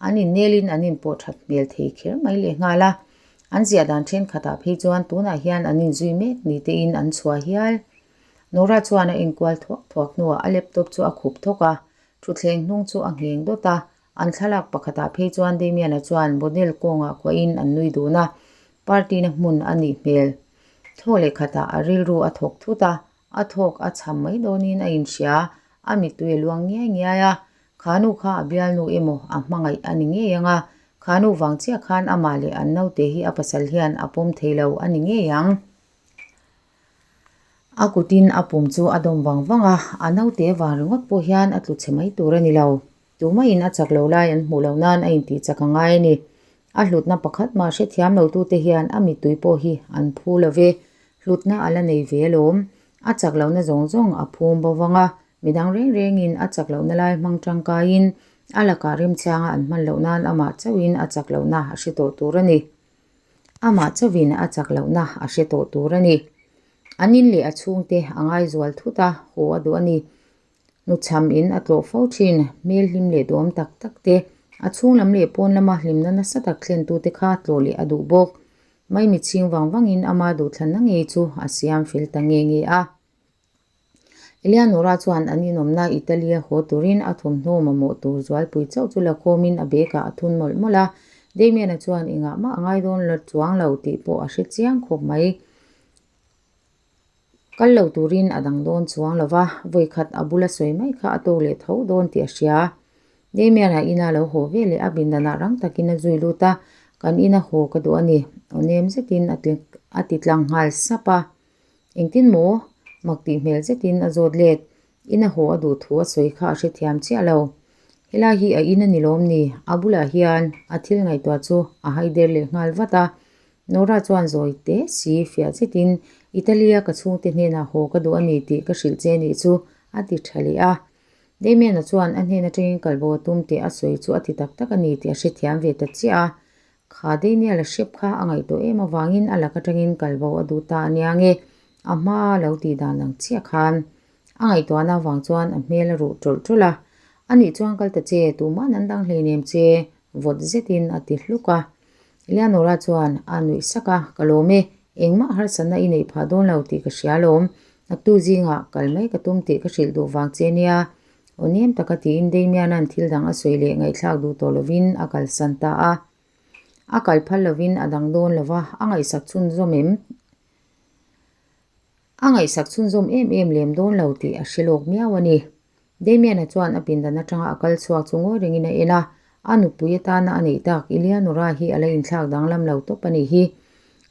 An innelin an inpawh that hmel thei kher mai lehnghal a, an ziah dan thenkhatah phei chuan tunah hian an inzui mek ni tein an chhuah hial. Nora chuan a inkual thuak thuak hnuah a laptop chu a khup thawk a, thutthleng hnung chu a ngheng dawt a, an thlalak pakhatah phei chuan Damian-a chuan model kawngah kuahin an nui dun a, party-na hmun a nih hmel. Thaw leh khatah a rilru a thawk thut a, a thawk a chham mai dawnin a inhria, a mittui a luang ngiai ngiai a. Khanu kha a bialnu emaw a hmangaih a ni ngei ang a, khanu vang chiah khan amah leh an naute hi a pasal hian a pawm thei lo a ni ngei ang. A kutin a pum chu a dawm vang vang a, a naute vang ringawt pawh hian a tlu chhe mai tur a ni lo. Tumahin a chak lo lai an hmuh loh nan a intih chak a ngai a ni. A hlutna pakhat mah hrethiam lotute hian a mittui pawh hi an phu lo ve. Hlutna a la nei ve alawm. A chak lohna zawng zawng a phum bo vang a, midang reng rengin a chak lohna lai hmang tangkaiin a lakah remchanga an hman loh nan amah chauhin a chak lohna a hre tawh tur a ni. Amah chauhin a chak lohna a hre tawh tur a ni. An in leh a chhungte a ngaizual thut a, haw a duh a ni. Hnuchham in a tlawh fo thin, hmel hlim leh duhawm tak tak te, a chhung lam leh pawn lama hlimna nasa tak thlentute kha tlawh leh a duh bawk. Maimi chhing vang vangin ama duhthlanna ngei chu a siam fel ta nge nge a. Eleanora chuan an inawmna Italy-a haw turin a thawmhnaw mamawh tur zualpui chauh chu la khawmin a bag-ah a thun mawlh mawlh a. Damian-a chuan engah mah a ngai dawn lo chuang lo tih pawh a hre chiang khawp mai. Kal lo turin a dang dawn chuang lo va, vawikhat a bula sawi mai kha a tawk leh tho dawn tih a hria. Damian-a ina lo haw ve leh a bindanah rang takin a zui lut a, kan ina haw ka duh a ni, aw nem zetin a ti tlang nghal sap a. Engtin maw? Mak tih hmel zetin a zawt let. Ina haw a duh thu a sawi kha a hrethiam chiah lo. Helai hi a in a ni lawm ni? A bulah hian a thil ngaihtuah chu a haider leh nghal vat a. Nora chuan zawi te si fiah zetin Italy-a ka chhungte hnenah haw ka duh a ni tih ka hrilh che nih chu a ti tha leh a. Damian-a chuan a hnen atangin kalbo a tum tih a sawi chu a ti tak tak a ni tih a hrethiam ve ta chiah a. Kha Daniel a hrep kha a ngaihtuah em avangin a lak atangin kalbo a duh ta a nia nge a hma lo tih dan ang chiah khan. A ngaihtuahna avang chuan a hmel a ruh tawlh tawlh a. Anih chuan kal ta che, tuman an dang hleinem che, vawt zetin a ti hluk a. Eleanora chuan a nuih sak a, Ka lawm e, engmah harsatna i neih phah dawn lo tih ka hria alawm. Naktu zingah kal mai ka tum tih ka hrilh duh vang che nia. Aw nem taka tiin Damian-a'n thil dang a sawi leh ngaihthlak duh tawh lovin a kalsan ta a. A kal phal lovin a dang dawn lova, a ngaihsak chhunzawm em? A ngaihsak chhunzawm em em lem dawn lo tih a hre lawk miau a ni. Damian-a chuan a pindan atanga a kal chhuak chu ngawi rengin a en a, a nupui atana a neih tak Eleanora hi a la inthlak danglam lo tawp a nih hi.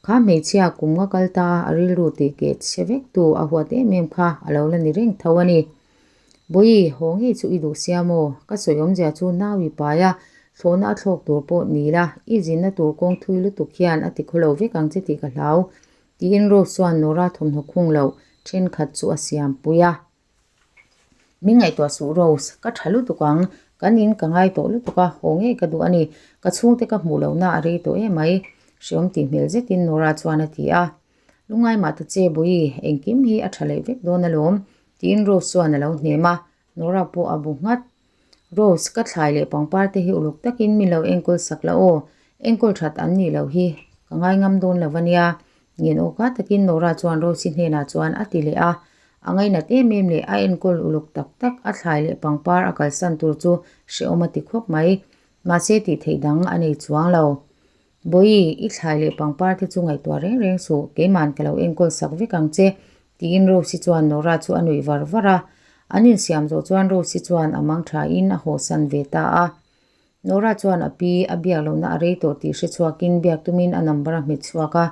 Kha hmeichhia kum nga kal ta a rilru tih keh chhe vek tu a huat em em kha a lo la ni reng tho a ni. Bawi, haw ngei chu i duh sia maw? Ka sawi awmzia chu nau i pai a, thlawhna a thlawk tur pawh ni la, i zinna tur kawng thui lutuk hian a ti khawlo vek ang che tih ka hlau. Tiin Rose chuan Nora thawmhnaw khung loh thenkhat chu a siam pui a. Min ngaihtuah suh Rose, ka tha lutuk ang, kan in ka ngai tawh lutuk a, haw ngei ka duh a ni, ka chhungte ka hmuh lohna a rei tawh em mai, hreawm tih hmel zetin Nora chuan a ti a. Lungai mah ta che Bawi, engkim hi a tha leh vek dawn alawm, tiin Rose chuan a lo hnem a, Nora pawh a bu nghat. Rose, ka thlai leh pangpar te hi uluk takin min lo enkawl sak la aw, enkawl that an nih loh hi ka ngai ngam dawn lo ania. Ngen awka takin Nora chuan Rose-i hnenah chuan a ti leh a, a ngainat em em leh a enkawl uluk tak tak a thlai leh pangpar a kalsan tur chu hrehawm a ti khawp mai. Mahse tih theih dang a nei chuang lo. Bawi, i thlai leh pangpar te chu ngaihtuah reng reng suh, keiman ka lo enkawl sak vek ang che, tiin Rose-i chuan Nora chu a nuih var var a. An insiam zawh chuan Rose-i chuan a mang thain a hawhsan ve ta a. Nora chuan a pi a biak lohna a rei tawh tih hre chhuakin biak tumin a number a hmet chhuak a.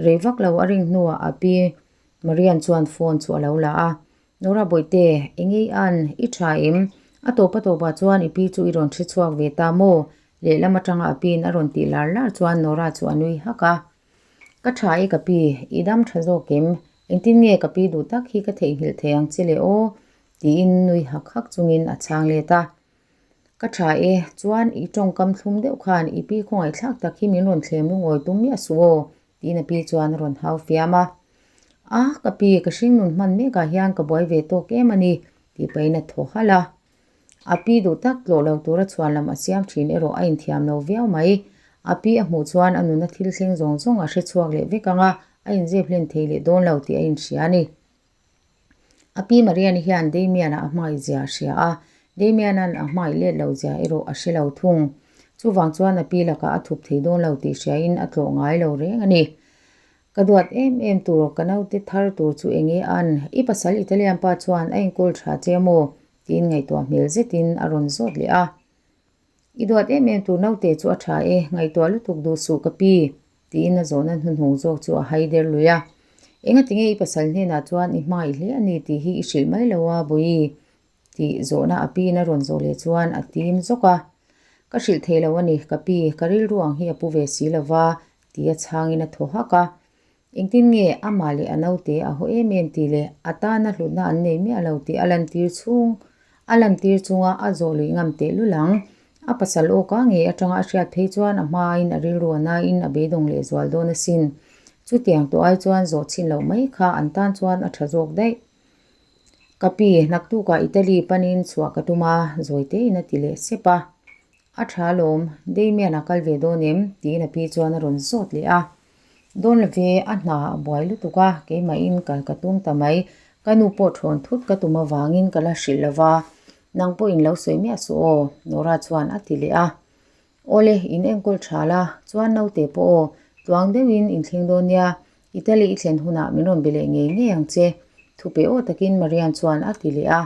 Rei vak lo a ring hnuah a pi Marian chuan phone chu a lo la a. Nora Bawihte, engei an, i tha em? A tawp a tawpah chuan i pi chu i rawn hre chhuak ve ta maw? Lehlam atanga a piin a rawn tih lar lar chuan Nora chu a nui hak a. Ka tha e ka pi, i dam tha zawk em? Engtin nge ka pi duh tak hi ka theihnghilh thei ang che le aw? tiin nui hak hak chungin a chhang let a. Ka tha e, chuan i tawngkam thlum deuh khan i pi khawngaihthlak tak hi min rawn thlem lungawi tum miah suh aw, tiin a pi chuan a rawn hau fiam a. A, ka pi, ka hringnun hman mekah hian ka buai ve tawk em a ni, tih pahin a thaw halh a. A pi duh tak tlawh lo tura chhuan lam a siam thin erawh a inthiam lo viau mai. A pi a hmuh chuan a nuna thil thleng zawng zawng a hre chhuak leh vek ang a, a inzep hlen thei leh dawn lo tih a inhria a ni. A pi Mariani hian Damian-a a hmangaih zia a hria a, Damian-a'n a hmangaih let lo zia erawh a hre lo thung. Chuvang chuan a pi lakah a thup thei dawn lo tih hriain a tlawh ngai lo reng a ni. Ka duat em em tur, ka naute thar tur chu enge an? I pasal Italian pa chuan a inkawl tha che maw? tiin ngaihtuah hmel zetin a rawn zawt leh a. I duat em em tur naute chu a tha e, ngaihtuah lutuk duh suh ka pi, tiin a zawhna hnuhnung zawk chu a hai der lui a. Engatinge i pasal hnenah chuan i hmangaih hle a ni tih hi i hrilh mai lo a, Bawihi, tih zawhna a piin a rawn zawh leh chuan a tim zawk a. Ka hrilh thei lo a ni, ka pi, ka rilru ang hi a pu ve si lo va, tia chhangin a thaw hak a. Engtin nge amah leh a naute a haw em em tih leh a tana hlutna an nei miah lo tih a lantir chhung a lantir chunga a zawh luih ngam tehlul ang. A pasal awka ngei atanga a hriat phei chuan a hmain a rilru a nain a beidawng leh zual dawn asin. Chutiang tawh ai chuan zawh chhin loh mai kha an tan chuan a tha zawk daih. Ka pi, naktukah Italy panin chhuah ka tum a, zawi tein a ti leh sep a. A tha alawm, Damian a kal ve dawn em? tiin a pi chuan a rawn zawt leh a. Dawn lo ve, a hna a buai lutuk a, keimahin kal ka tum ta mai. Ka nu pawh thawn thut ka tum avangin ka la hrilh lo va, nang pawhin lo sawi miah suh aw, Nora chuan a ti leh a. Awle, in enkawl tha la, chuan naute pawh aw, tluang deuhin in thleng dawn nia, Italy i thlen hunah min rawn be leh ngei ngei ang che, thupe aw takin Marian chuan a ti leh a.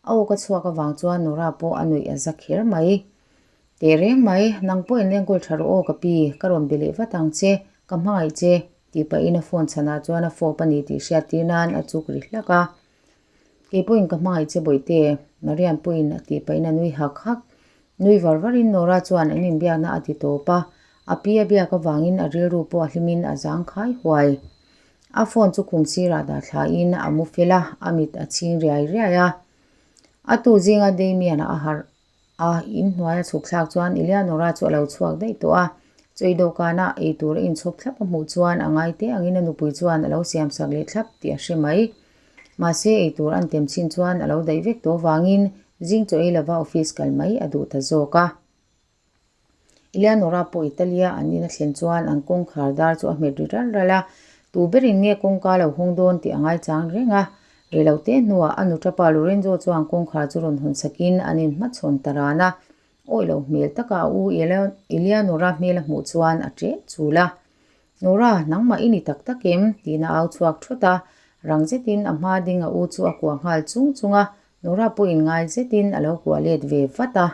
A aw ka chhuak avang chuan Nora pawh a nuih a za kher mai. Teh reng mai, nang pawh in enkawl tha rawh aw ka pi, ka rawn be leh vat ang che, ka hmangaih che, tih pahin a phone chhanah chuan a fawp a ni tih hriat tir nan a chuk ri hlak a. Kei pawhin ka hmangaih che bawihte, Marian pawhin a tih pahin a nui hak hak. Nui var varin Nora chuan an inbiakna a ti tawp a, a pi a biak avangin a rilru pawh a hlimin a zang khai huai. A phone chu khum sirah dah thlain a mu fel a, a mit a chhing riai riai a. A tu zinga Damian-a a harh a, inhnuai a chhuk thlak chuan Eleanora chu a lo chhuak daih tawh a. Chawi dawhkanah ei tur a inchhawp thlap a hmuh chuan a ngai teh angin a nupui chuan a lo siamsak leh thlap tih a hre mai. Mahse ei tur an tem chin chuan a lo daih vek tawh avangin zing chaw ei lova office kal mai a duh ta zawk a. Eleanora pawh Italia an in a thlen chuan an kawngkhar dar chu a hmet ri ral ral a, tu berin nge kawngka lo hawng dawn tih a ngaichang reng a. Rei lo te hnuah a nuṭapa Lorenzo chuan kawngkhar chu rawn hawn sakin an inhmachhawn ta ran a, awih lo hmel taka a u Eleanora hmel a hmuh chuan a ṭeh chul a. Nora, nangmah i ni tak tak em? tiin a au chhuak thawt a, rang zetin a hma ding a u chu a kuah nghal chung chung a, Nora pawhin ngai zetin a lo kuah let ve vat a.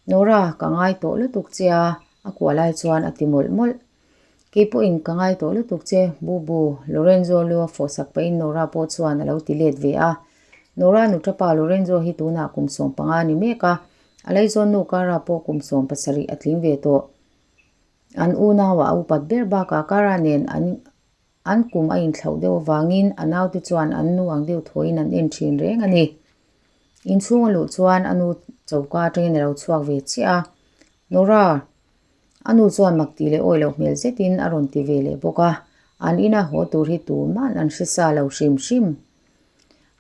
Nora, ka ngai tawh lutuk che a, a kuah lai chuan a ti mawlh mawlh. Kei pawhin ka ngai tawh lutuk che, Bubu, Lorenzo lu a fawhsak pahin Nora pawh chuan a lo ti let ve a. Nora nuṭapa Lorenzo hi tunah kum 15 a ni mek a, a laizawn nu Cara pawh kum 17 a tling ve tawh. An unauah a upat ber bakah Cara nen an an kum a inthlauh deuh avangin a naute chuan an nu ang deuh thawiin an en thin reng a ni. Inchhung a luh chuan a nu choka atangin a lo chhuak ve chiah a, Nora! A nu chuan mak tih leh awi loh hmel zetin a rawn ti ve leh bawk a, an ina haw tur hi tuman an hre sa lo hrim hrim.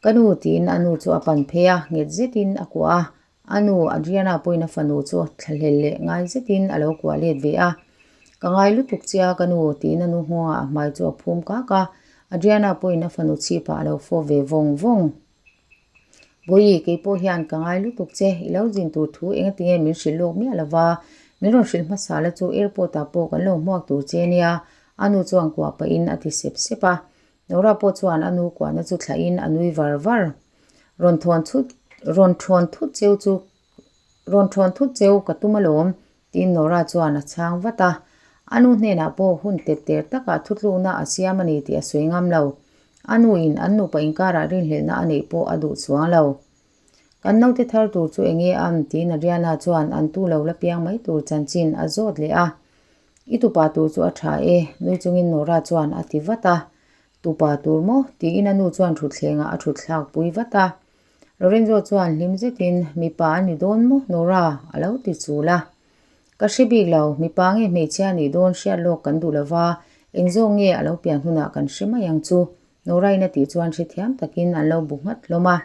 Ka nu tiin a nu chu a pan phei a, nghet zetin a kuah a, A nu Adriana pawhin a fanu chu thlahlel leh ngai zetin a lo kuah let ve a. Ka ngai lutuk che a ka nu tiin a nu nghawngah a hmai chu a phum kak a. Adriana pawhin a fanu chhipah a lo fawp ve vawng vawng. Bawihi, kei pawh hian ka ngai lutuk che, i lo zin tur thu engatinge min hrilh lawk miah lo va, min rawn hrilh hmasa la chu airport ah pawh kan lo hmuak tur che nia, a nu chuan kuah pahin a ti sep sep a. Nora pawh chuan a nu kuahna chu thlahin a nui var var. Rawn thawn thut, rawn thawn thut cheu chu, rawn thawn thut cheu ka tum alawm, tiin Nora chuan a chhang vat a. A nu hnenah pawh hun tep ter takah thutlukna a siam a ni tih a sawi ngam lo. A nuin an nupa inkarah rinhlelhna a neih pawh a duh chuang lo. Kan naute thar tur chu enge am? tiin Ariana chuan an tu lo la piang mai tur chanchin a zawt leh a. I tupa tur chu a tha e, nui chungin Nora chuan a ti vat a. Tupa tur maw? tiin a nu chuan thutthlengah a thut thlak pui vat a. Lorenzo chuan hlim zetin, Mipa a ni dawn maw Nora? a lo ti chul a. Ka hre bik lo, mipa nge hmeichhia a nih dawn hriat lawk kan duh lova, eng zawk nge a lo pian hunah kan hre mai ang chu, Nora-in a tih chuan hrethiam takin an lo bu nghat hlawm a.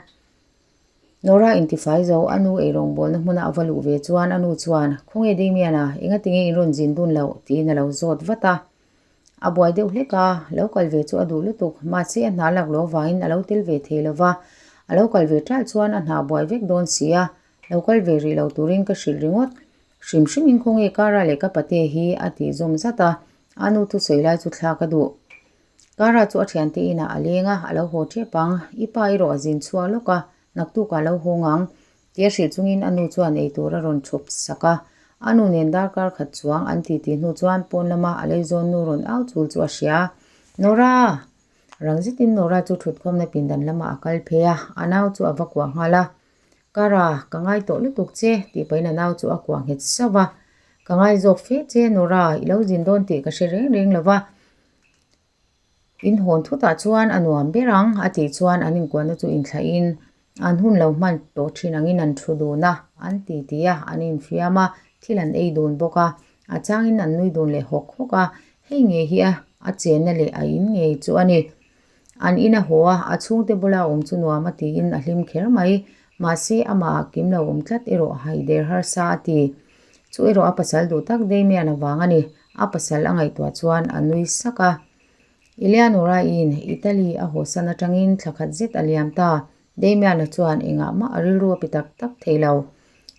Nora intifai zo, a nu eirawngbawlna hmuna a va luh ve chuan a nu chuan, Khawnge Damian-a, engatinge in rawn zin dun loh? tiin a lo zawt vat a. A buai deuh hlek a, lo kal ve chu a duh lutuk, mahse a hna lak lo avangin a lo tel ve thei lo va, a lo kal ve ṭalh chuan a hna buai vek dawn si a, lo kal ve rih lo turin ka hrilh ringawt. Hrim hrimin khawnge Cara leh ka pate hi a tih zawm zat a, a nu thusawi lai chu thlak a duh. Cara chu a thiante inah a leng a, a lo haw tep ang. I pa erawh a zin chhuak lawk a, naktukah a lo hawng ang. Tia hrilh chungin a nu chuan eitur a rawn chhawp sak a. A nu nen darkar khat chuang an titi hnu chuan pawn lama a leizawn nu rawn au chul chu a hria. Nora! Rang zetin Nora chu thutkhawmna pindan lamah a kal phei a, a nau chu a va kuah nghal a. Cara, ka ngai tawh lutuk che, tih pahin a nau chu a kuah nghet sauh a. Ka ngai zawk fe che, Nora, i lo zin dawn tih ka hre reng reng lo va. In hawn thutah chuan a nuam ber ang, a tih chuan an inkuahna chu inthlahin an hun lo hman tawh thin angin an thu dun a, an titi a, an infiam a, thil an ei dun bawk a, a changin an nui dun leh hawk hawk a, hei ngei hi a a chenna leh a in ngei chu a ni. An in a haw a, a chhungte bula awm chu nuam a tiin a hlim kher mai, mahse amah kim lo awm tlat erawh haider harsa a ti. Chu erawh a pasal duh tak Damian avang a ni. A pasal a ngaihtuah chuan a nui sak a. Eleanora-in Italy a hawsan atangin thla khat zet a liam ta. Damian-a chuan engah mah a rilru a pe tak tak thei lo.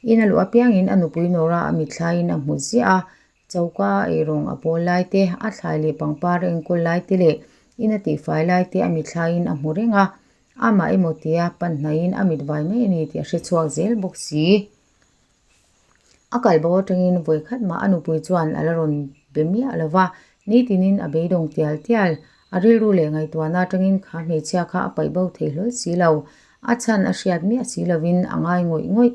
In a luh apiangin a nupui Nora a mitthlaiin a hmu ziah a, choka a eirawng a pawl lai te, a thlai leh pangpar a enkawl lai te leh in a tihfai lai te a mitthlaiin a hmu reng a. Amah emaw tia pan hnaiin a mit vai mai a ni tih a hrechhuak zel bawk si. A kal bo atangin vawi khat mah a nupui chuan a la rawn be miah lo va, nitinin a beidawng tial tial. A rilru leh ngaihtuahna atangin kha hmeichhia kha a paih bo thei hlawl si lo. A chhan a hriat miah si lovin a ngai ngawih ngawih.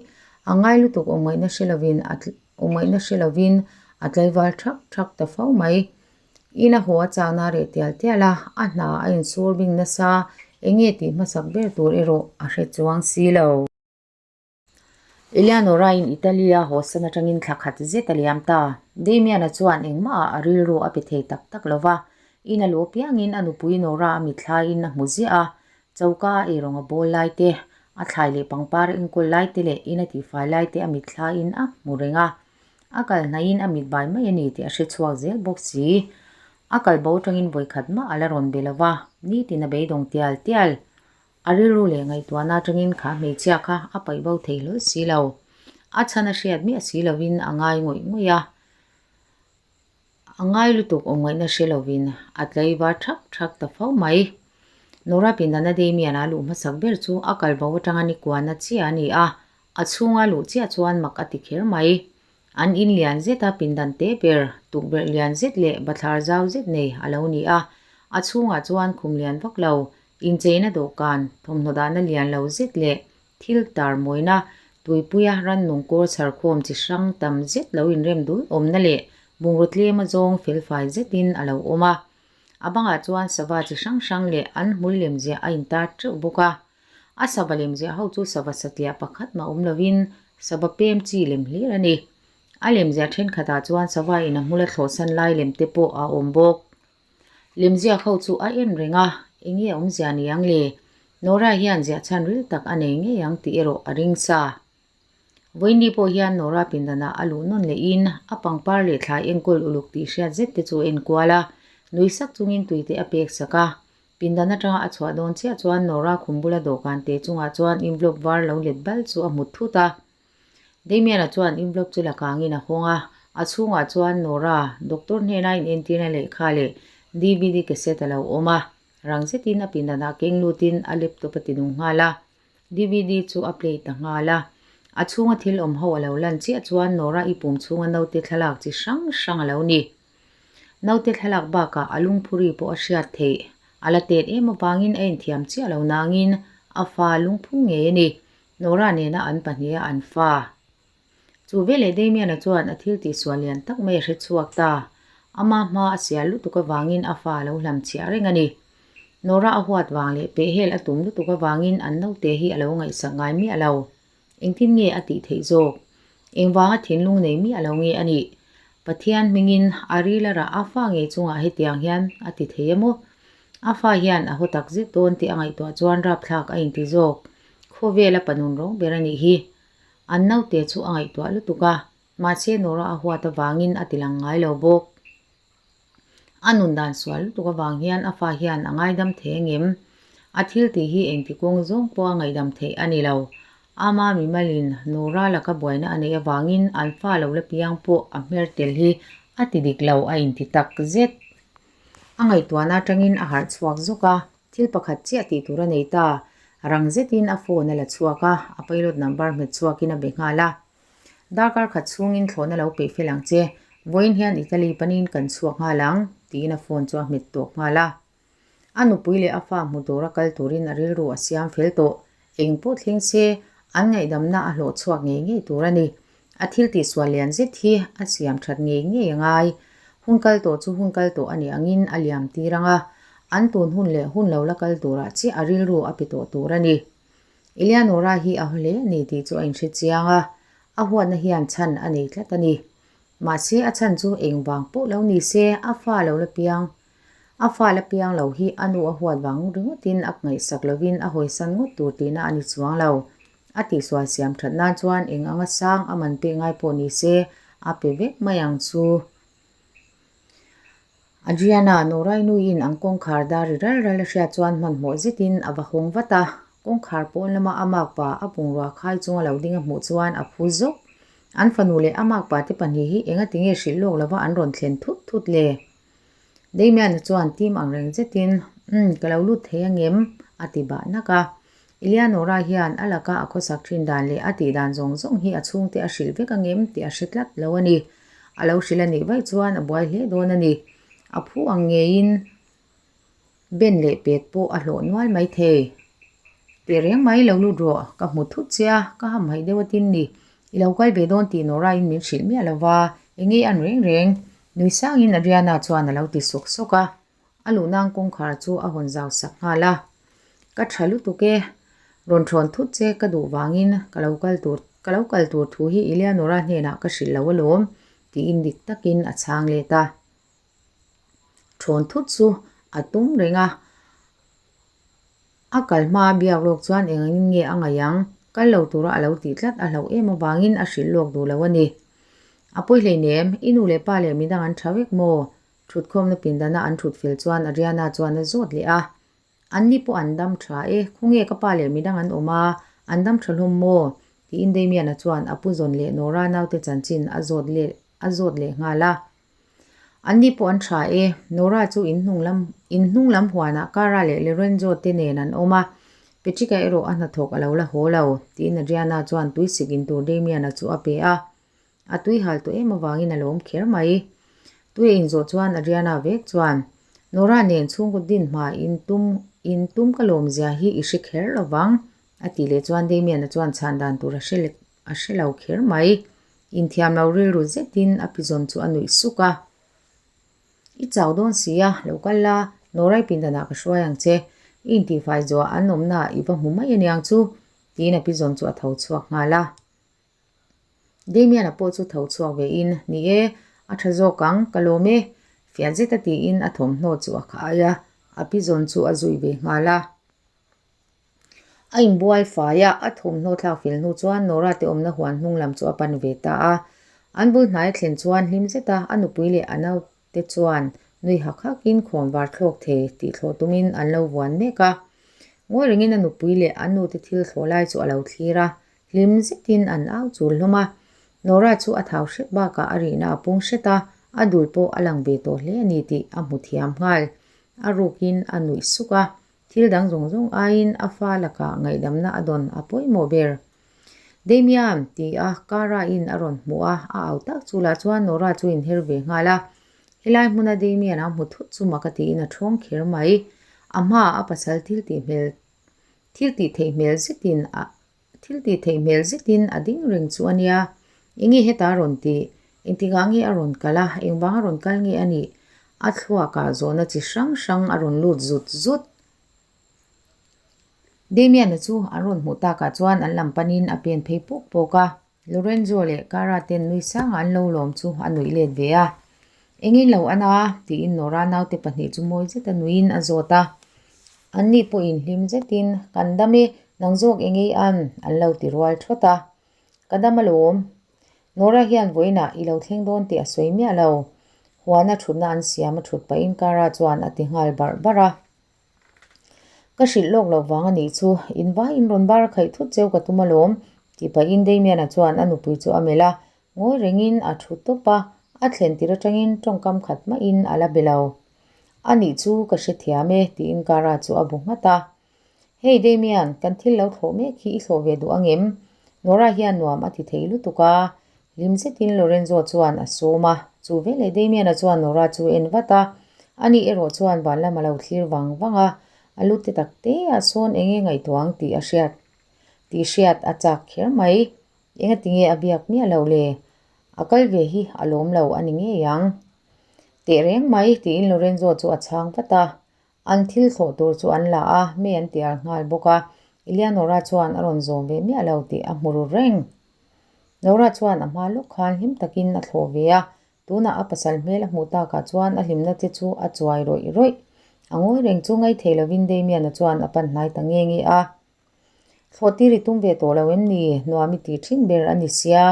A ngai lutuk awm ngaihna hre lovin a awm ngaihna hre lovin a tlaival thak thak ta fo mai. In a haw a chakna a reh tial tial a, a hna a insur bing nasa, eng nge tih hmasak ber tur erawh a hre chuang si lo. Eleanora-in Italy-a hawsan atangin thla khat zet a liam ta. Damian-a chuan engmahah a rilru a pe thei tak tak lo va, in a luh apiangin a nupui Nora a mitthlaiin a hmu ziah a, choka a eirawng a bawl lai te, a thlai leh pangpar a enkawl lai te leh in a tihfai lai te a mitthlaiin a hmu reng a. A kal hnaihin a mit bai mai a ni tih a hre chhuak zel bawk si. A kal bo atangin vawikhat mah a la rawn be lo va, nitin a beidawng tial tial. A rilru leh ngaihtuahna atangin kha hmeichhia kha a paih bo thei hlawl si lo. A chhan a hriat miah si lovin a ngai ngawih ngawih a. A ngai lutuk awm ngaihna hre lovin a tlaivar thak thak ta fo mai. Nora Pindana Damian a luh hmasak ber chu a kal bo atanga ni kuana chiah a ni a, a chhunga luh chiah chuan mak a ti kher mai. An in lian zet a pindan te ber, tukverh lian zet leh bathlar zau zet nei a lo ni a. A chhungah chuan khum lian vak lo, incheina dawhkan, thawmhnaw dahna lian lo zet leh thil tar mawina, tuipuia rannung kawr chharkhawm chi hrang tam zet lo inrem dul awmna leh bungraw tlem azawng felfai zetin a lo awm a. A bangah chuan sava chi hrang hrang leh an hmul lemziah a intar teuh bawk a. A sava lemziah ho chu sava satliah pakhat mah awm lovin sava pem chi lem hlir a ni. A lemziah thenkhatah chuan sava in a hmul a thlawhsan lai lem te pawh a awm bawk. Lemziak ho chu a en reng a, eng nge awmzia ni ang le? Nora hian ziah chhan ril tak a nei ngei ang tih erawh a ring sa. Vawiinni pawh hian Nora pindanah a luh nawn lehin a pangpar leh thlai enkawl uluk tih hriat zet te chu a enkual a, nui sak chungin tui te a pek sak a. Pindan atanga a chhuah dawn chiah chuan Nora khum bula dawhkan te chungah chuan envelope var lo let bal chu a hmu thut a. Damian-a chuan envelope chu la kangin a hawng a, a chhungah chuan Nora, doctor hnena inentirna lehkha leh DVD cassette a lo awm a. Rang zetin a pindanah keng lutin a laptop a ti nung nghal a. DVD chu a play ta nghal a. A chhunga thil awm ho a lo lan chiah chuan Nora i pum chhunga naute thlalak chi hrang hrang a lo ni. Naute thlalak bakah a lungphuri pawh a hriat theih. A la tet em avangin a inthiam chiah lo nangin a fa lungphu ngei a ni. Nora nena an pahniha an fa. Chu veleh Damian-a chuan a thil tihsual lian tak mai a hre chhuak ta. Ama hma a sial lutuk avangin a fa a lo hlam chhiah reng a ni. Nora a huat vang leh pehhel a tum lutuk avangin an naute hi a lo ngaihsak ngai miah lo. Engtin nge a tih theih zawk? Engvanga thinlung nei miah lo nge a nih? Pathian hmingin a ril a rah a fa ngei chungah hetiang hian a ti thei emaw? A fa hian a haw tak zet dawn tih a ngaihtuah chuan rapthlak a inti zawk. Khawvela panun rawng ber a nih hi. An naute chu a ngaihtuah lutuk a, mahse Nora a huat avangin a ti lang ngai lo bawk. A nun dan sual lutuk avang hian a fa hian a ngaidam thei angem? A thil tih hi engti kawng zawng pawh a ngaihdam theih a ni lo. Ama mimalin Nora laka buaina a neih avangin an fa lo la piang pawh a hmer tel hi a ti dik lo a inti tak zet. A ngaihtuahna atangin a harh chhuak zawk a, thil pakhat chiah tih tur a nei ta. Rang zetin a phone a la chhuak a, a pilot number hmet chhuakin a be nghal a. Darkar khat chhungin thlawhna lo peih fel ang che, vawiin hian Italy panin kan chhuak nghal ang, tiin a phone chu a hmet tawp nghal a. A nupui leh a fa hmu tura kal turin a rilru a siam fel tawh. Eng pawh thleng se, an ngaihdamna a hlawh chhuak ngei ngei tur a ni. A thil tihsual lian zet hi a siam that ngei ngei a ngai. Hun kal tawh chu hun kal tawh a nih angin a liam tir ang a, an tun hun leh hun lo la kal turah chiah a rilru a pe tawh tur a ni. Eleanora hi a haw hle a ni tih chu a inhre chiang a, a huatna hian chhan a nei tlat a ni. Mahse a chhan chu engvang pawh lo ni se, a fa lo la piang A fa la piang lo hi a nu a huat vang ringawtin a ngaihsak lovin a hawisan ngawt tur tihna a ni chuang lo. A tihsual siam that nan chuan eng anga sang a man pek ngai pawh ni se a pe vek mai ang chu. Adriana, Norai nuin an kawngkhar dar ri ral ral a hriat chuan hmanhmawh zetin a va hawng vat a. Kawngkhar pawn lama a makpa a bungrua khai chunga lo ding a hmuh chuan a phu zawk. An fanu leh a makpa te pahnih hi engatinge hrilh lawk lova an rawn thlen thut thut le? Damian-a chuan tim ang reng zetin, Umm, ka lo lut thei angem? a ti bah nak a. Eleanora hian a laka a khawsak thin dan leh a tih dan zawng zawng hi a chhungte a hrilh vek angem tih a hre tlat lo a ni. A lo hrilh a nih vaih chuan a buai hle dawn a ni. A phu ang ngeiin Ben leh pet pawh a hlawh nual mai thei. Teh reng mai lo lut rawh, ka hmu thut che a, ka hamhaih deuh atin ni. I lo kal ve dawn tih Nora-in min hrilh miah lo va, eng nge an reng reng? Nui sangin Adriana chuan a lo ti sawk sawk a, a luhnang kawngkhar chu a hawn zau sak nghal a. Ka tha lutuk e, rawn thawn thut che ka duh vangin ka lo kal tur ka lo kal tur thu hi Eleanora hnenah ka hrilh lo alawm, tiin dik takin a chhang let a. Thawn thut chu a tum reng a, a kal hma a biak lawk chuan eng angin nge a ngaih ang, kal lo tura a lo tih tlat a hlauh em avangin a hrilh lawk duh lo a ni. A pawi hleinem, i nu leh pa leh midang an tha vek maw? Thutkhawmna pindana an thut fel chuan Adriana chuan a zawt leh a. Anni pawh an dam tha e, khawnge ka pa leh midang an awm a, an dam tha hlawm maw? tiin Damian-a chuan a pu zawn leh Nora naute chanchin a zawt leh a zawt leh nghal a. Anni pawh an tha e, Nora chu in hnung lam in hnung lam huanah Cara leh Lorenzo te nen an awm a, Patrick-a erawh a hnathawk a lo la haw lo, tiin Adriana chuan tuisik in tur Damian-a chu a pe a. A tui hal tawh em avangin a lawm kher mai. Tui a inzawh chuan Adriana vek chuan, Nora nen chhungkaw din hma in tum in tum ka lawm zia hi i hre kher lo vang, a tih leh chuan Damian-a chuan chhan dan tur a hre a hre lo kher mai. Inthiam lo rilru zetin a pizawn chu a nuih suk a. I chau dawn si a, lo kal la, Norai pindanah ka hruai ang che. I intihfai zuah an awmnaah i va hmu mai aniang chu, tiin a pizawn chu a tho chhuak nghal a. Damian-a pawh chu tho chhuak ve in, Ni e, a tha zawk ang, ka lawm e, fiah zeta tiin a thawmhnaw chu a khai a, a pizawn chu a zui ve nghal a. A inbual fai a, a thawmhnaw thlak fel hnu chuan Nora te awmna huan hnung lam chu a pan ve ta a. An bul hnai a thlen chuan hlim zeta a nupui leh a naute chuan nui hak hakin khawn var thlawk thei tih thlawh tumin an lo vuan mek a. Ngawi rengin a nupui leh a nute thil thlawh lai chu a lo thlir a, hlim zetin an au chul hlawm a. Nora chu a thau hret bakah a rihna a pung hret a, a dul pawh a lang ve tawh hle a ni tih a hmu thiam nghal. A rukin a nuih suk a, Thil dang zawng zawng aiin a fa lakah ngaihdamna a dawn a pawimawh ber. Damian! ti a Cara-in a rawn hmuh a, a au tak chu lah chuan Nora chu inher ve nghal a. Helai hmuna Damian a hmu thut chu mak a tiin a ṭhawng kher mai. A hmaah a pasal thil tih hmel thil tih theih hmel zetin a thil tih theih hmel zetin a ding reng chu a nia. Enge heta a rawn tih? Engtikah nge a rawn kal a? Engvang a rawn kal nge a nih? A thluakah zawhna chi hrang hrang a rawn lut zut zut. Damian-a chu an rawn hmuh takah chuan an lam panin a pen phei pawk pawk a. Lorenzo leh Cara ten nui sangah an lo lawm chu a nuih let ve a. Engin lo an a? tiin Nora naute pahnih chu mawi zeta nuiin a zawt a. Anni pawhin hlim zetin, Kan dam e, nang zawk engei an? an lo ti rual thawt a. Ka dam alawm. Nora hian vawiinah i lo thleng dawn tih a sawi miah lo. Huana thutna an siam a thut pahin Cara chuan a ti nghal barh barh a. Ka hrilh lawk loh vang a nih chu, in vaiin rawn bar khaih thut cheu ka tum alawm, tih pahin Damian-a chuan a nupui chu a melh a, ngawi rengin a thu tawp a, a thlen tir atangin tawngkam khat mahin a la be lo. A nih chu ka hrethiam e, tiin Cara chu a bu nghat a. Hey Damian, kan thil lo thlawh mek hi i thlawh ve duh angem? Nora hian nuam a ti thei lutuk a, hlim zetin Lorenzo chuan a sawm a. Chu veleh Damian-a chuan Nora chu en vat a, ani erawh chuan van lam a lo thlir vang vang a, a lu te tak te ah sawn eng nge ngaihtuah ang tih a hriat tih hriat a chak kher mai. Engatinge a biak miah lo le? A kal ve hi a lawm lo a ni ngei ang. Teh reng mai, tiin Lorenzo chu a chhang vat a. An thil thlawh tur chu an la a, mei an ti al nghal bawk a. Eleanora chuan a rawn zawm ve miah lo tih a hmu ru reng. Nora chuan a hma lawk khan hlim takin a thlawh ve a, tunah a pasal hmel a hmuh takah chuan a hlimna te chu a chuai rawih rawih. A ngawi reng chu ngaithei lovin Damian-a chuan a pan hnai ta nge nge a. Thlawh tir i tum ve tawh lo em ni? Nuam i tih thin ber a ni sia.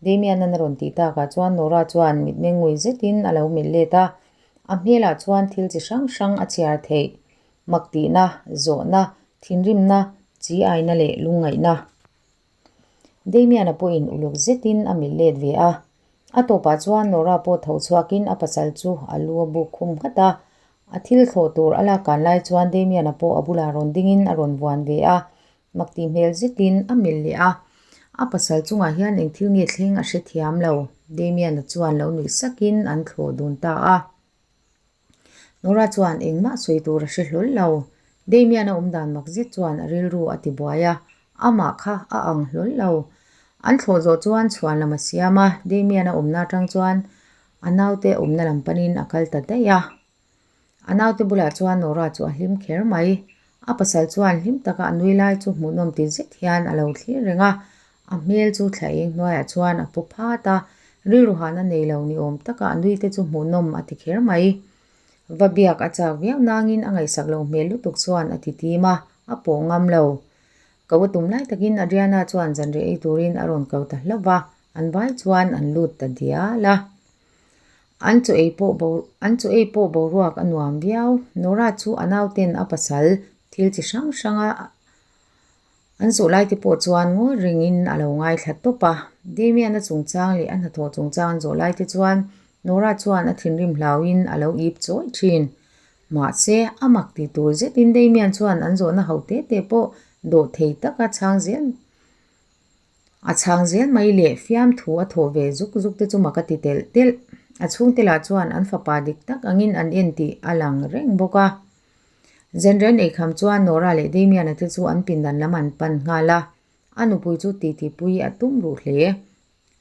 Damian-an a rawn tih takah chuan Nora chuan mitmeng ngui zetin a lo melh let a. A hmelah chuan thil chi hrang hrang a chhiar theih. Mak tihna, zawhna, thinrimna, chi aina leh lungngaihna. Damian-a pawhin uluk zetin a melh let ve a. A tawpah chuan Nora pawh tho chhuakin a pasal chu a lu a buk khum nghat a. A thil thlawh tur a lak kan lai chuan Damian-a pawh a bulah rawn dingin a rawn vuan ve a. Mak tih hmel zetin a melh leh a. A pasal chungah hian eng thil nge thleng a hrethiam lo. Damian-a chuan lo nuih sakin an thlawh dun ta a. Nora chuan engmah sawi tur a hre hlawl lo. Damian-a awm dan mak zet chuan a rilru a ti buai a, amah kha a ang hlawl lo. An thlawh zawh chuan chhuan lam a siam a, Damian-a awmna atang chuan a naute awmna lam panin a kal ta daih a. A naute bulah chuan Nora chu a hlim kher mai. A pasal chuan hlim taka a nui lai chu hmuhnawm ti zet hian a lo thlir reng a, A hmel chu thla eng hnuaiah chuan a pu phat a, rilru hahna nei lo ni awm taka a nui te chu hmuhnawm a ti kher mai. Va biak a chak viau nangin a ngaihsak lo hmel lutuk chuan a ti tim a, a pawh ngam lo. Ko a tum lai takin Adriana chuan zanriah ei turin a rawn ko ta hlauh va, an vai chuan an lut ta dial a. An chaw ei pawh bo an chaw ei pawh boruak a nuam viau. Nora chu a nauten a pasal thil chi hrang hranga An zawh lai te pawh chuan ngawi ringin a lo ngaithla tawp a. Damian-a chungchang leh a hnathawh chungchang an zawh lai te chuan Nora chuan a thinrim hlauhin a lo ip chawih thin. Mahse, a mak ti tur zetin Damian chuan an zawhna ho te te pawh dawh thei taka chhang zel a chhang zel mai leh fiamthu a thawh ve zuk zuk te chu mak a ti telh telh. A chhungte lah chuan an fapa dik tak angin an en tih a lang reng bawk a. Zenren eikham chuan Nora leh Damian-a te chu an pindan lam an pan nghal a, a nupui chu titipui a tum ruh hle.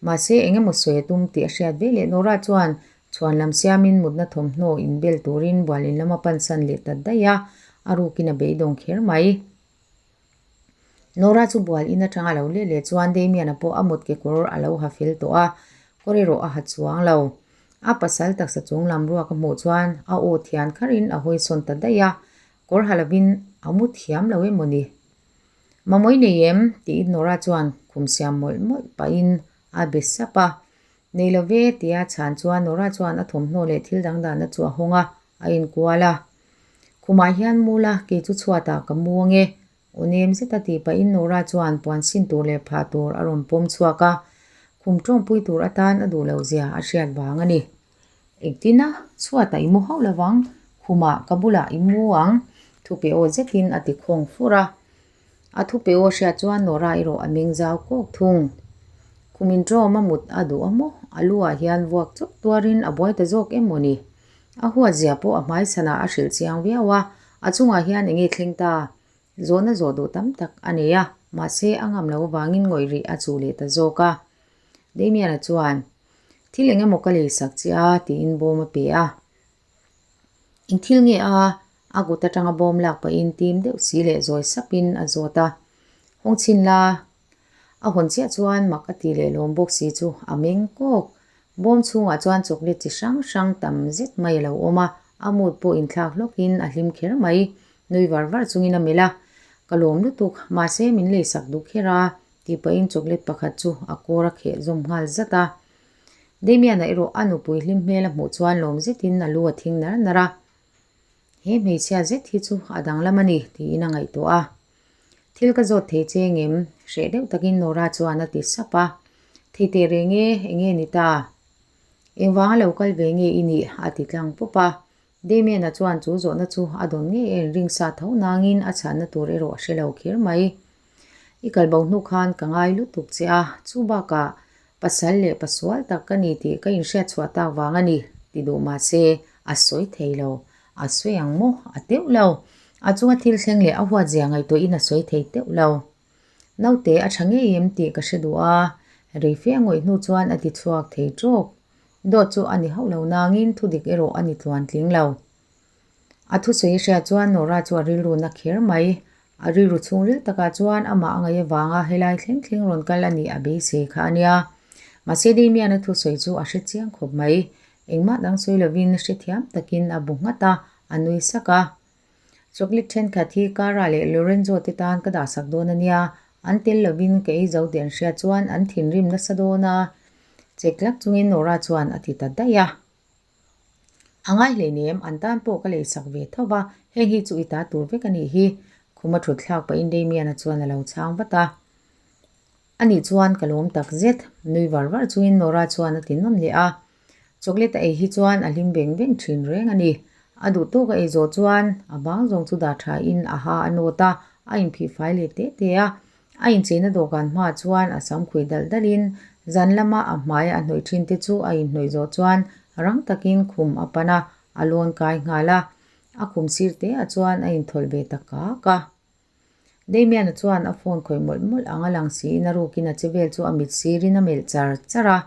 Mahse, eng emaw sawi a tum tih a hriat ve leh Nora chuan chhuan lam siamin mutna thawmhnaw inbel turin bualin lam a pansan leh ta daih a, a rukin a beidawng kher mai. Nora chu bual in atanga lo let leh chuan Damian-a pawh a mut kekawr a lo ha fel tawh a, kawr erawh a ha chuang lo. A pasal taksa chung lam ruak a hmuh chuan a aw thian kharin a hawi sawn ta daih a, kawr ha lovin a mu thiam lo em mawni? Mamawii nei em? tiin Nora chuan khum siam mawlh mawlh pahin a be sap a. Nei lo ve tia chhan chuan Nora chuan a thawmhnaw leh thil dang dahna chu a hawng a, a inkual a. Khumah hian mu la, kei chu chhuatah ka mu ange. Aw nem zeta tih pahin Nora chuan puan sin tur leh phah tur a rawn pawm chhuak a, khum tawngpui tur atan a duh loh zia a hriat vang a ni. Engtin a? Chhuatah i mu hauh lo vang, khumah ka bulah i mu ang, thupe aw zetin a ti khawng fur a. A thupe aw hriat chuan Nora erawh a meng zau kawk thung. Khum intawm a mut a duh a maw? A lu ah hian vuak chawp tuarin a buai ta zawk em maw ni? A huat zia pawh a hmai chhanah a hrilh chiang viau a, a chungah hian eng nge thleng ta? Zawhna zawh duh tam tak a nei a, mahse a ngam lo avangin ngawih rih a chuh leh ta zawk a. Damian-a chuan, Thil eng emaw ka lei sak che a, tiin bawm a pe a. Eng thil nge a? A kut atanga bawm lak pahin tim deuh si leh zawi sapin a zawt a. Hawng chhin la, A hawn chiah chuan mak a ti leh lawm bawk si chu a meng kawk. Bawm chhungah chuan chocolate chi hrang hrang tam zet mai a lo awm a, a mood pawh inthlak hlawkin a hlim kher mai. Nui var var chungin a melh a, Ka lawm lutuk, mahse min leisak duh kher a, tih pahin chocolate pakhat chu a kawr a kheh zawm nghal zat a. Damian-a erawh a nupui hlim hmel a hmuh chuan lawm zetin a lu a thing nar nar a. He hmeichhia zet hi chu a danglam a ni, tiin a ngaihtuah a. Thil ka zawt thei che ngem? Hreh deuh takin Nora chuan a ti sap a. Thei teh reng e, eng nge ni ta? Engvanga lo kal ve nge i nih? a ti tlang pawp a. Damian-a chuan chu zawhna chu a dawn ngei a inring sa tho nangin a chhanna tur erawh a hre lo kher mai. I kal bo hnu khan ka ngai lutuk che a, chu bakah pasal leh pasual tak ka ni tih ka inhriat chhuah tak vang a ni ti duh mahse a sawi thei lo. A sawi ang maw? A teuh lo. A chunga thil thleng leh a huatzia ngaihtuahin a sawi thei teuh lo. Naute a tha ngei em tih ka hre duh a, reife a ngawih hnu chuan a ti chhuak thei tawk. Dawt chu a ni hauh lo nangin thudik erawh a ni tluan tling lo. A thusawi a hriat chuan Nora chu a rilru na kher mai. A rilru chhungril takah chuan amah a ngaih avanga helai thleng thleng rawn kal a nih a beisei kha a nia. Mahse Damian-a thusawi chu a hre chiang khawp mai. Engmah dang sawi lovin hrethiam takin a bu nghat a, a nui sak a. Chocolate thenkhat hi Cara leh Lorenzo te tan ka dahsak dawn a nia, an tel lovin ka ei zo tih an hriat chuan an thinrim nasa dawn a, chek hlak chungin Nora chuan a ti ta daih a. A ngai hleinem, an tan pawh ka leisak ve tho va, heng hi chu i ta tur vek a nih hi, khuma thut thlak pahin Damian-a chuan a lo chhang vat a. A nih chuan ka lawm tak zet, nui var var chungin Nora chuan a ti nawm leh a. Chocolate a ei hi chuan a hlim veng veng thin reng a ni. A duh tawk a ei zawh chuan a bang zawng chu dah tha in a ha a nawt a, a inphih fai leh teh teh a. A incheina dawhkan hmaah chuan a sam khuih dalh dalh in zan lama a hmaia a hnawih thin te chu a inhnawih zawh chuan rang takin khum a pan a, a lawn kai nghal a. A khum sir te ah chuan a inthawlh ve ta kak a. Damian-a chuan a phone khawih mawlh mawlh ang a lang siin a rukin a che vel chu a mit sirin a melh char char a,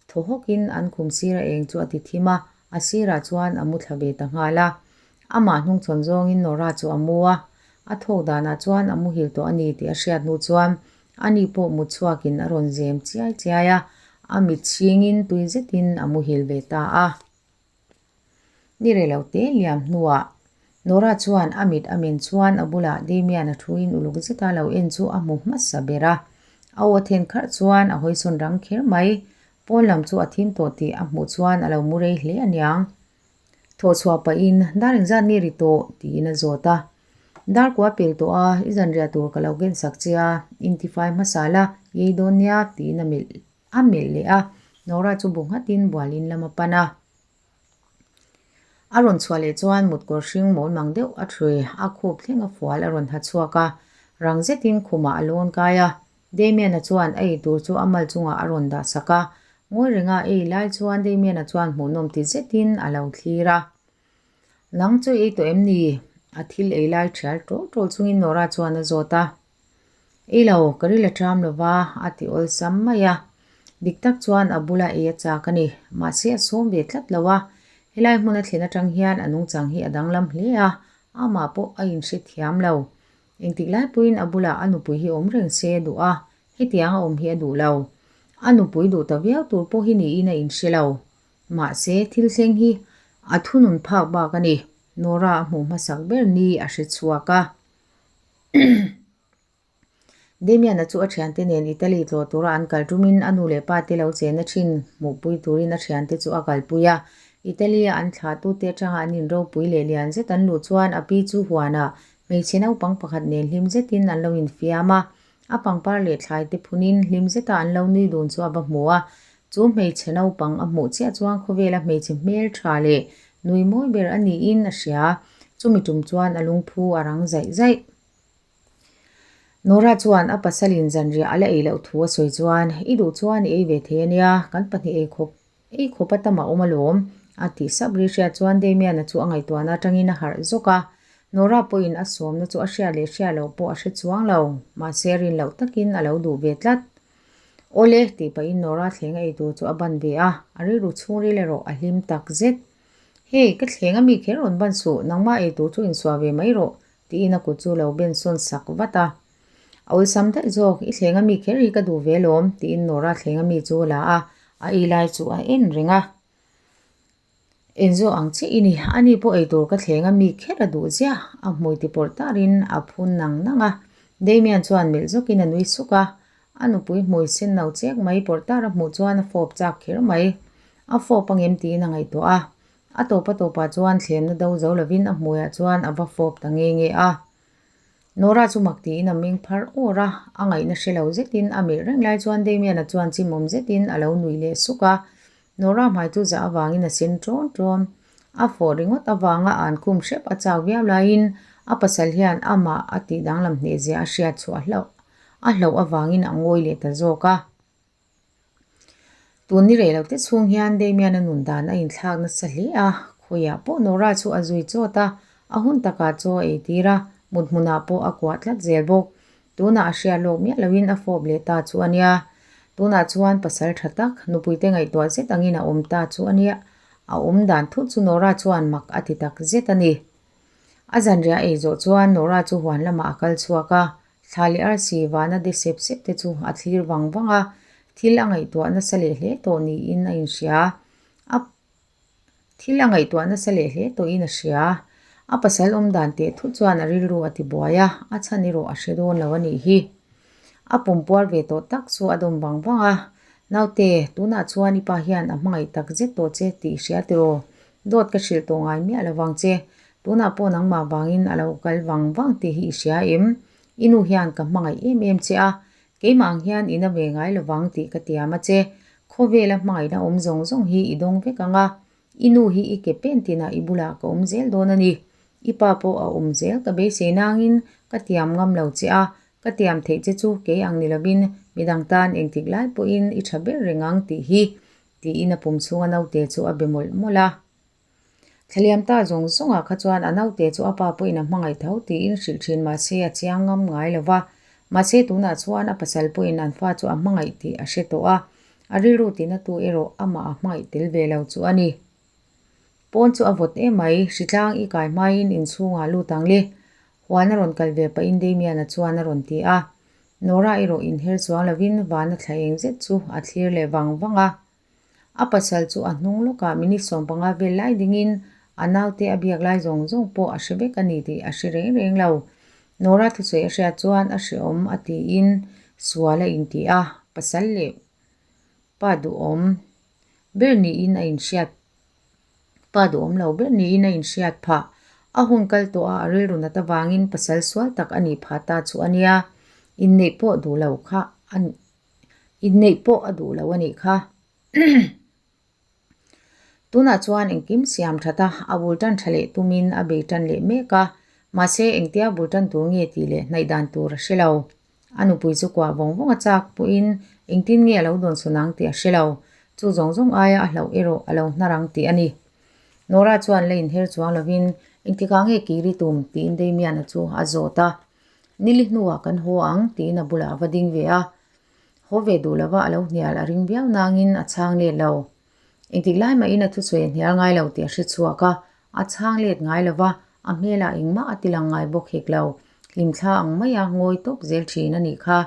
thaw hawkin an khum sira eng chu a ti thim a, a sirah chuan a mu thla ve ta nghal a. Amah hnungchhawn zawngin Nora chu a mu a, a thawk danah chuan a muhil tawh a ni tih a hriat hnu chuan ani pawh mut chhuakin a rawn zem chiai chiai a, a mit chhingin tui zetin a muhil ve ta a. Ni rei lo te liam hnuah Nora chuan a mit a men chuan a bulah Damian a thuin uluk zeta lo en chu a hmu hmasa ber a. A aw then kharh chuan a hawisawn rang kher mai. Pawn lam chu a thim tawh tih a hmuh chuan a lo mu rei hle aniang. Thawh chhuah pahin, Dar engzat nge ri tawh? tiin a zawt a. Dar kua pel tawh a, i zanriah tur ka lo ken sak che a, intifai hmasa la, i ei dawn nia, tiin a melh A melh leh a, Nora chu bu nghatin bualin lam a pan a. A rawn chhuah leh chuan mutkawr hring mawl mang deuh a thui, a khup thleng a fual a rawn ha chhuak a, rang zetin khumah a lawn kai a. Damian-a chuan a eitur chu a mal chungah a rawn dah sak a, ngawi renga ei lai chuan Damian-a chuan hmuhnawm ti zetin a lo thlir a. Nang chu i ei tawh em ni? A thil ei lai thial ṭawl ṭawl chungin Nora chuan a zawt a. Ei lo, ka ril a ṭam lo va, a ti awlsam mai a. Dik tak chuan a bula ei a chak a ni. Mahse a sawm ve tlat lo a. Helai hmun a thlen aṭang hian a nungchang hi a danglam hle a, amah pawh a inhre thiam lo. Engtik lai pawhin a bulah a nupui hi awm reng se a duh a, hetiang a awm hi a duh lo. A nupui duh ta viau tur pawh hi niin a inhre lo. Mahse thil thleng hi a thunun phak bak a ni. Nora a hmuh hmasak ber ni a hre chhuak a. Damian-a chu a thiante nen Italy tlawh tura an kal tumin a nu leh pa te lo chena thin hmuhpui turin a thiante chu a kalpui a. Italy-a an thlahtute atanga an inropui leh lian zet an luh chuan a pi chu huanah hmeichhe naupang pakhat nen hlim zetin an lo infiam a. A pangpar leh thlai te phunin hlim zeta an lo nui dun chu a va hmu a. Chu hmeichhe naupang a hmuh chiah chuan khawvela hmeichhe hmeltha leh nui mawi ber a niin a hria. Chumi tum chuan a lungphu a rang zaih zaih. Nora chuan a pasalin zanriah a la ei loh thu a sawi chuan, I duh chuan i ei ve thei a nia, kan pahnih ei khawp ei khawp a tam a awm alawm, a tih sap ri hriat chuan Damian-a chu a ngaihtuahna atangin a harh zawk a. Nora pawhin a sawmna chu a hriat leh hriat loh pawh a hre chuang lo, mahse rin loh takin a lo duh ve tlat. Awle, tih pahin Nora thleng a ei tur chu a ban ve a, a rilru chhungril erawh a hlim tak zet. Hei, ka thleng a mi kher rawn ban suh, nangmah ei tur chu insuah ve mai rawh, tiin a kut chu lo ben sawn sak vat a. A awlsam daih zawk, i thleng a mi kher hi ka duh ve alawm, tiin Nora thleng a mi chu a la a, a ei lai chu a en reng a. Enzo ang chiah i ni, ani pawh eitur ka thleng a mi kher a duh ziah, a hmui ti pawrh tarin a phun nang nang a. Damian chuan melh zawkin a nui suk a, a nupui hmui sen no chek mai pawrh tar a hmuh chuan a fawp chak kher mai. A fawp angem tiin a ngaihtuah a, a tawp a tawpah chuan thlemna do zo lovin a hmuiah chuan a va fawp ta nge nge a. Nora chu mak tiin a meng phar awr a, a ngaihna hre lo zetin a melh reng lai chuan Damian-a chuan chimawm zetin a lo nuih leh suk a. Nora hmai chu zah avangin a sen ṭawn ṭawn. A fawh ringawt avanga an khum hrep a chak viau laiin a pasal hian amah a tih danglam hnehzia a hriat chhuah hlauh a hlauh avangin a ngawi leh ta zawk a. Tun ni rei lo te chhung hian Damian-a nun dan a inthlak nasa hle a, khawiah pawh Nora chu a zui chawt a, a hun takah chaw a eitir a, mut hmunah pawh a kuah tlat zel bawk. Tunah a hria lawk miah loin a fawp leh ta chu a nia. Tunah chuan pasal tha tak, nupuite ngaihtuah zet angin a awm ta chu a nia. A awm dan thut chu Nora chuan mak a ti tak zet a ni. A zanriah ei zawh chuan Nora chu huan lamah a kal chhuak a, Thla leh arsi vana de sep sep te chu a thlir vang vang a, thil a ngaihtuah nasa leh hle tawh niin a inhria. A thil a ngaihtuah nasa leh hle tawhin a hria. A pasal awm dan teh thut chuan a rilru a ti buai a, a chhan erawh a hre dawn lo a nih hi. A pum puar ve tawh tak chu a dawm vang vang a, Naute, tunah chuan i pa hian a hmangaih tak zet tawh che tih i hria tiraw? Dawt ka hrilh tawh ngai miah lo vang che. Tunah pawh nangmah vangin a lo kal vang vang tih hi i hria em? I nu hian ka hmangaih em em che a, keimah ang hian i na ve ngai lo vang tih ka tiam a che. Khawvela hmangaihna awm zawng zawng hi i dawng vek ang a, i nu hi i ke pen tinah i bulah ka awm zel dawn a ni. I pa pawh a awm zel ka beisei nangin ka tiam ngam lo che a, ka tiam theih che chu kei ang ni lovin midang tan engtik lai pawhin i tha ber reng ang tih hi, tiin a pum chhunga naute chu a be mawlh mawlh a. Thlaliam ta zawng zawngah kha chuan a naute chu a pa pawhin a hmangaih tho tiin hrilh thin mahse a chiang ngam ngai lo va. Mahse tunah chuan a pasal pawhin an fa chu a hmangaih tih a hre tawh a, a rilru tinatu erawh amah a hmangaih tel ve lo chu a ni. Pawn chu a vawt em mai, hritlang i kai hmain inchhungah lut ang le. Huan a rawn kal ve pahin Damian-a chuan a rawn ti a. Nora erawh inher chuang lovin vana thla eng zet chu a thlir leh vang vang a. A pasal chu a hnung lawkah minute 15 vel lai dingin a naute a biak lai zawng zawng pawh a hre vek a ni tih a hre reng reng lo. Nora thusawi a hriat chuan a hreawm a tiin sual a inti a, pasal leh pa duhawm ber niin a inhriat pa duhawm lo ber niin a inhriat phah. A hun kal tawh a, a rilru nat avangin pasal sual tak a nih phah ta chu a nia. Inneih pawh duh lo kha a Inneih pawh a duh lo a nih kha. Tunah chuan engkim siam that a, a bul tan tha leh tumin a bei tan leh mek a. Mahse, engtia bul tan tur nge tih leh hnaih dan tur a hre lo. A nupui chu kuah vawng vawng a chak pawhin engtin nge a lo dawn sawn ang tih a hre lo. Chu zawng zawng aia a hlauh erawh a lo hnar ang tih a ni. Nora chuan la inher chuang lovin engtikah nge kir i tum tiin Damian-a chu a zawt a. Nili hnuah kan haw ang tiin a bulah a va ding ve a. Haw ve duh lova a lo hnial a ring viau nangin a chhang let lo. Engtik lai mahin a thusawi a hnial ngai lo tih a hre chhuak a, a chhang let ngai lova, a hmelah engmah a ti lang ngai bawk hek lo. Hlimthla ang maia ngawi tawp zel thin a nih kha.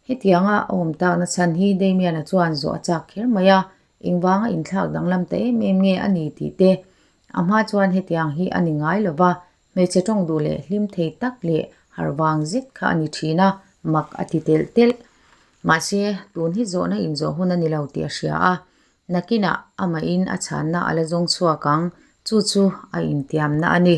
Hetianga a awm takna chhan hi Damian-a chuan zawh a chak kher mai a, engvanga inthlak danglam ta em em nge a ni tih te. A hma chuan hetiang hi a ni ngai lova, Hmeichhe tawng duh leh hlim thei tak leh harh vang zet kha a ni thin a, mak a ti telh telh. Mahse, tun hi zawhna inzawh hun a ni lo tih a hria a, nakinah amahin a chhanna a la zawng chhuak ang, chu chu a intiamna a ni.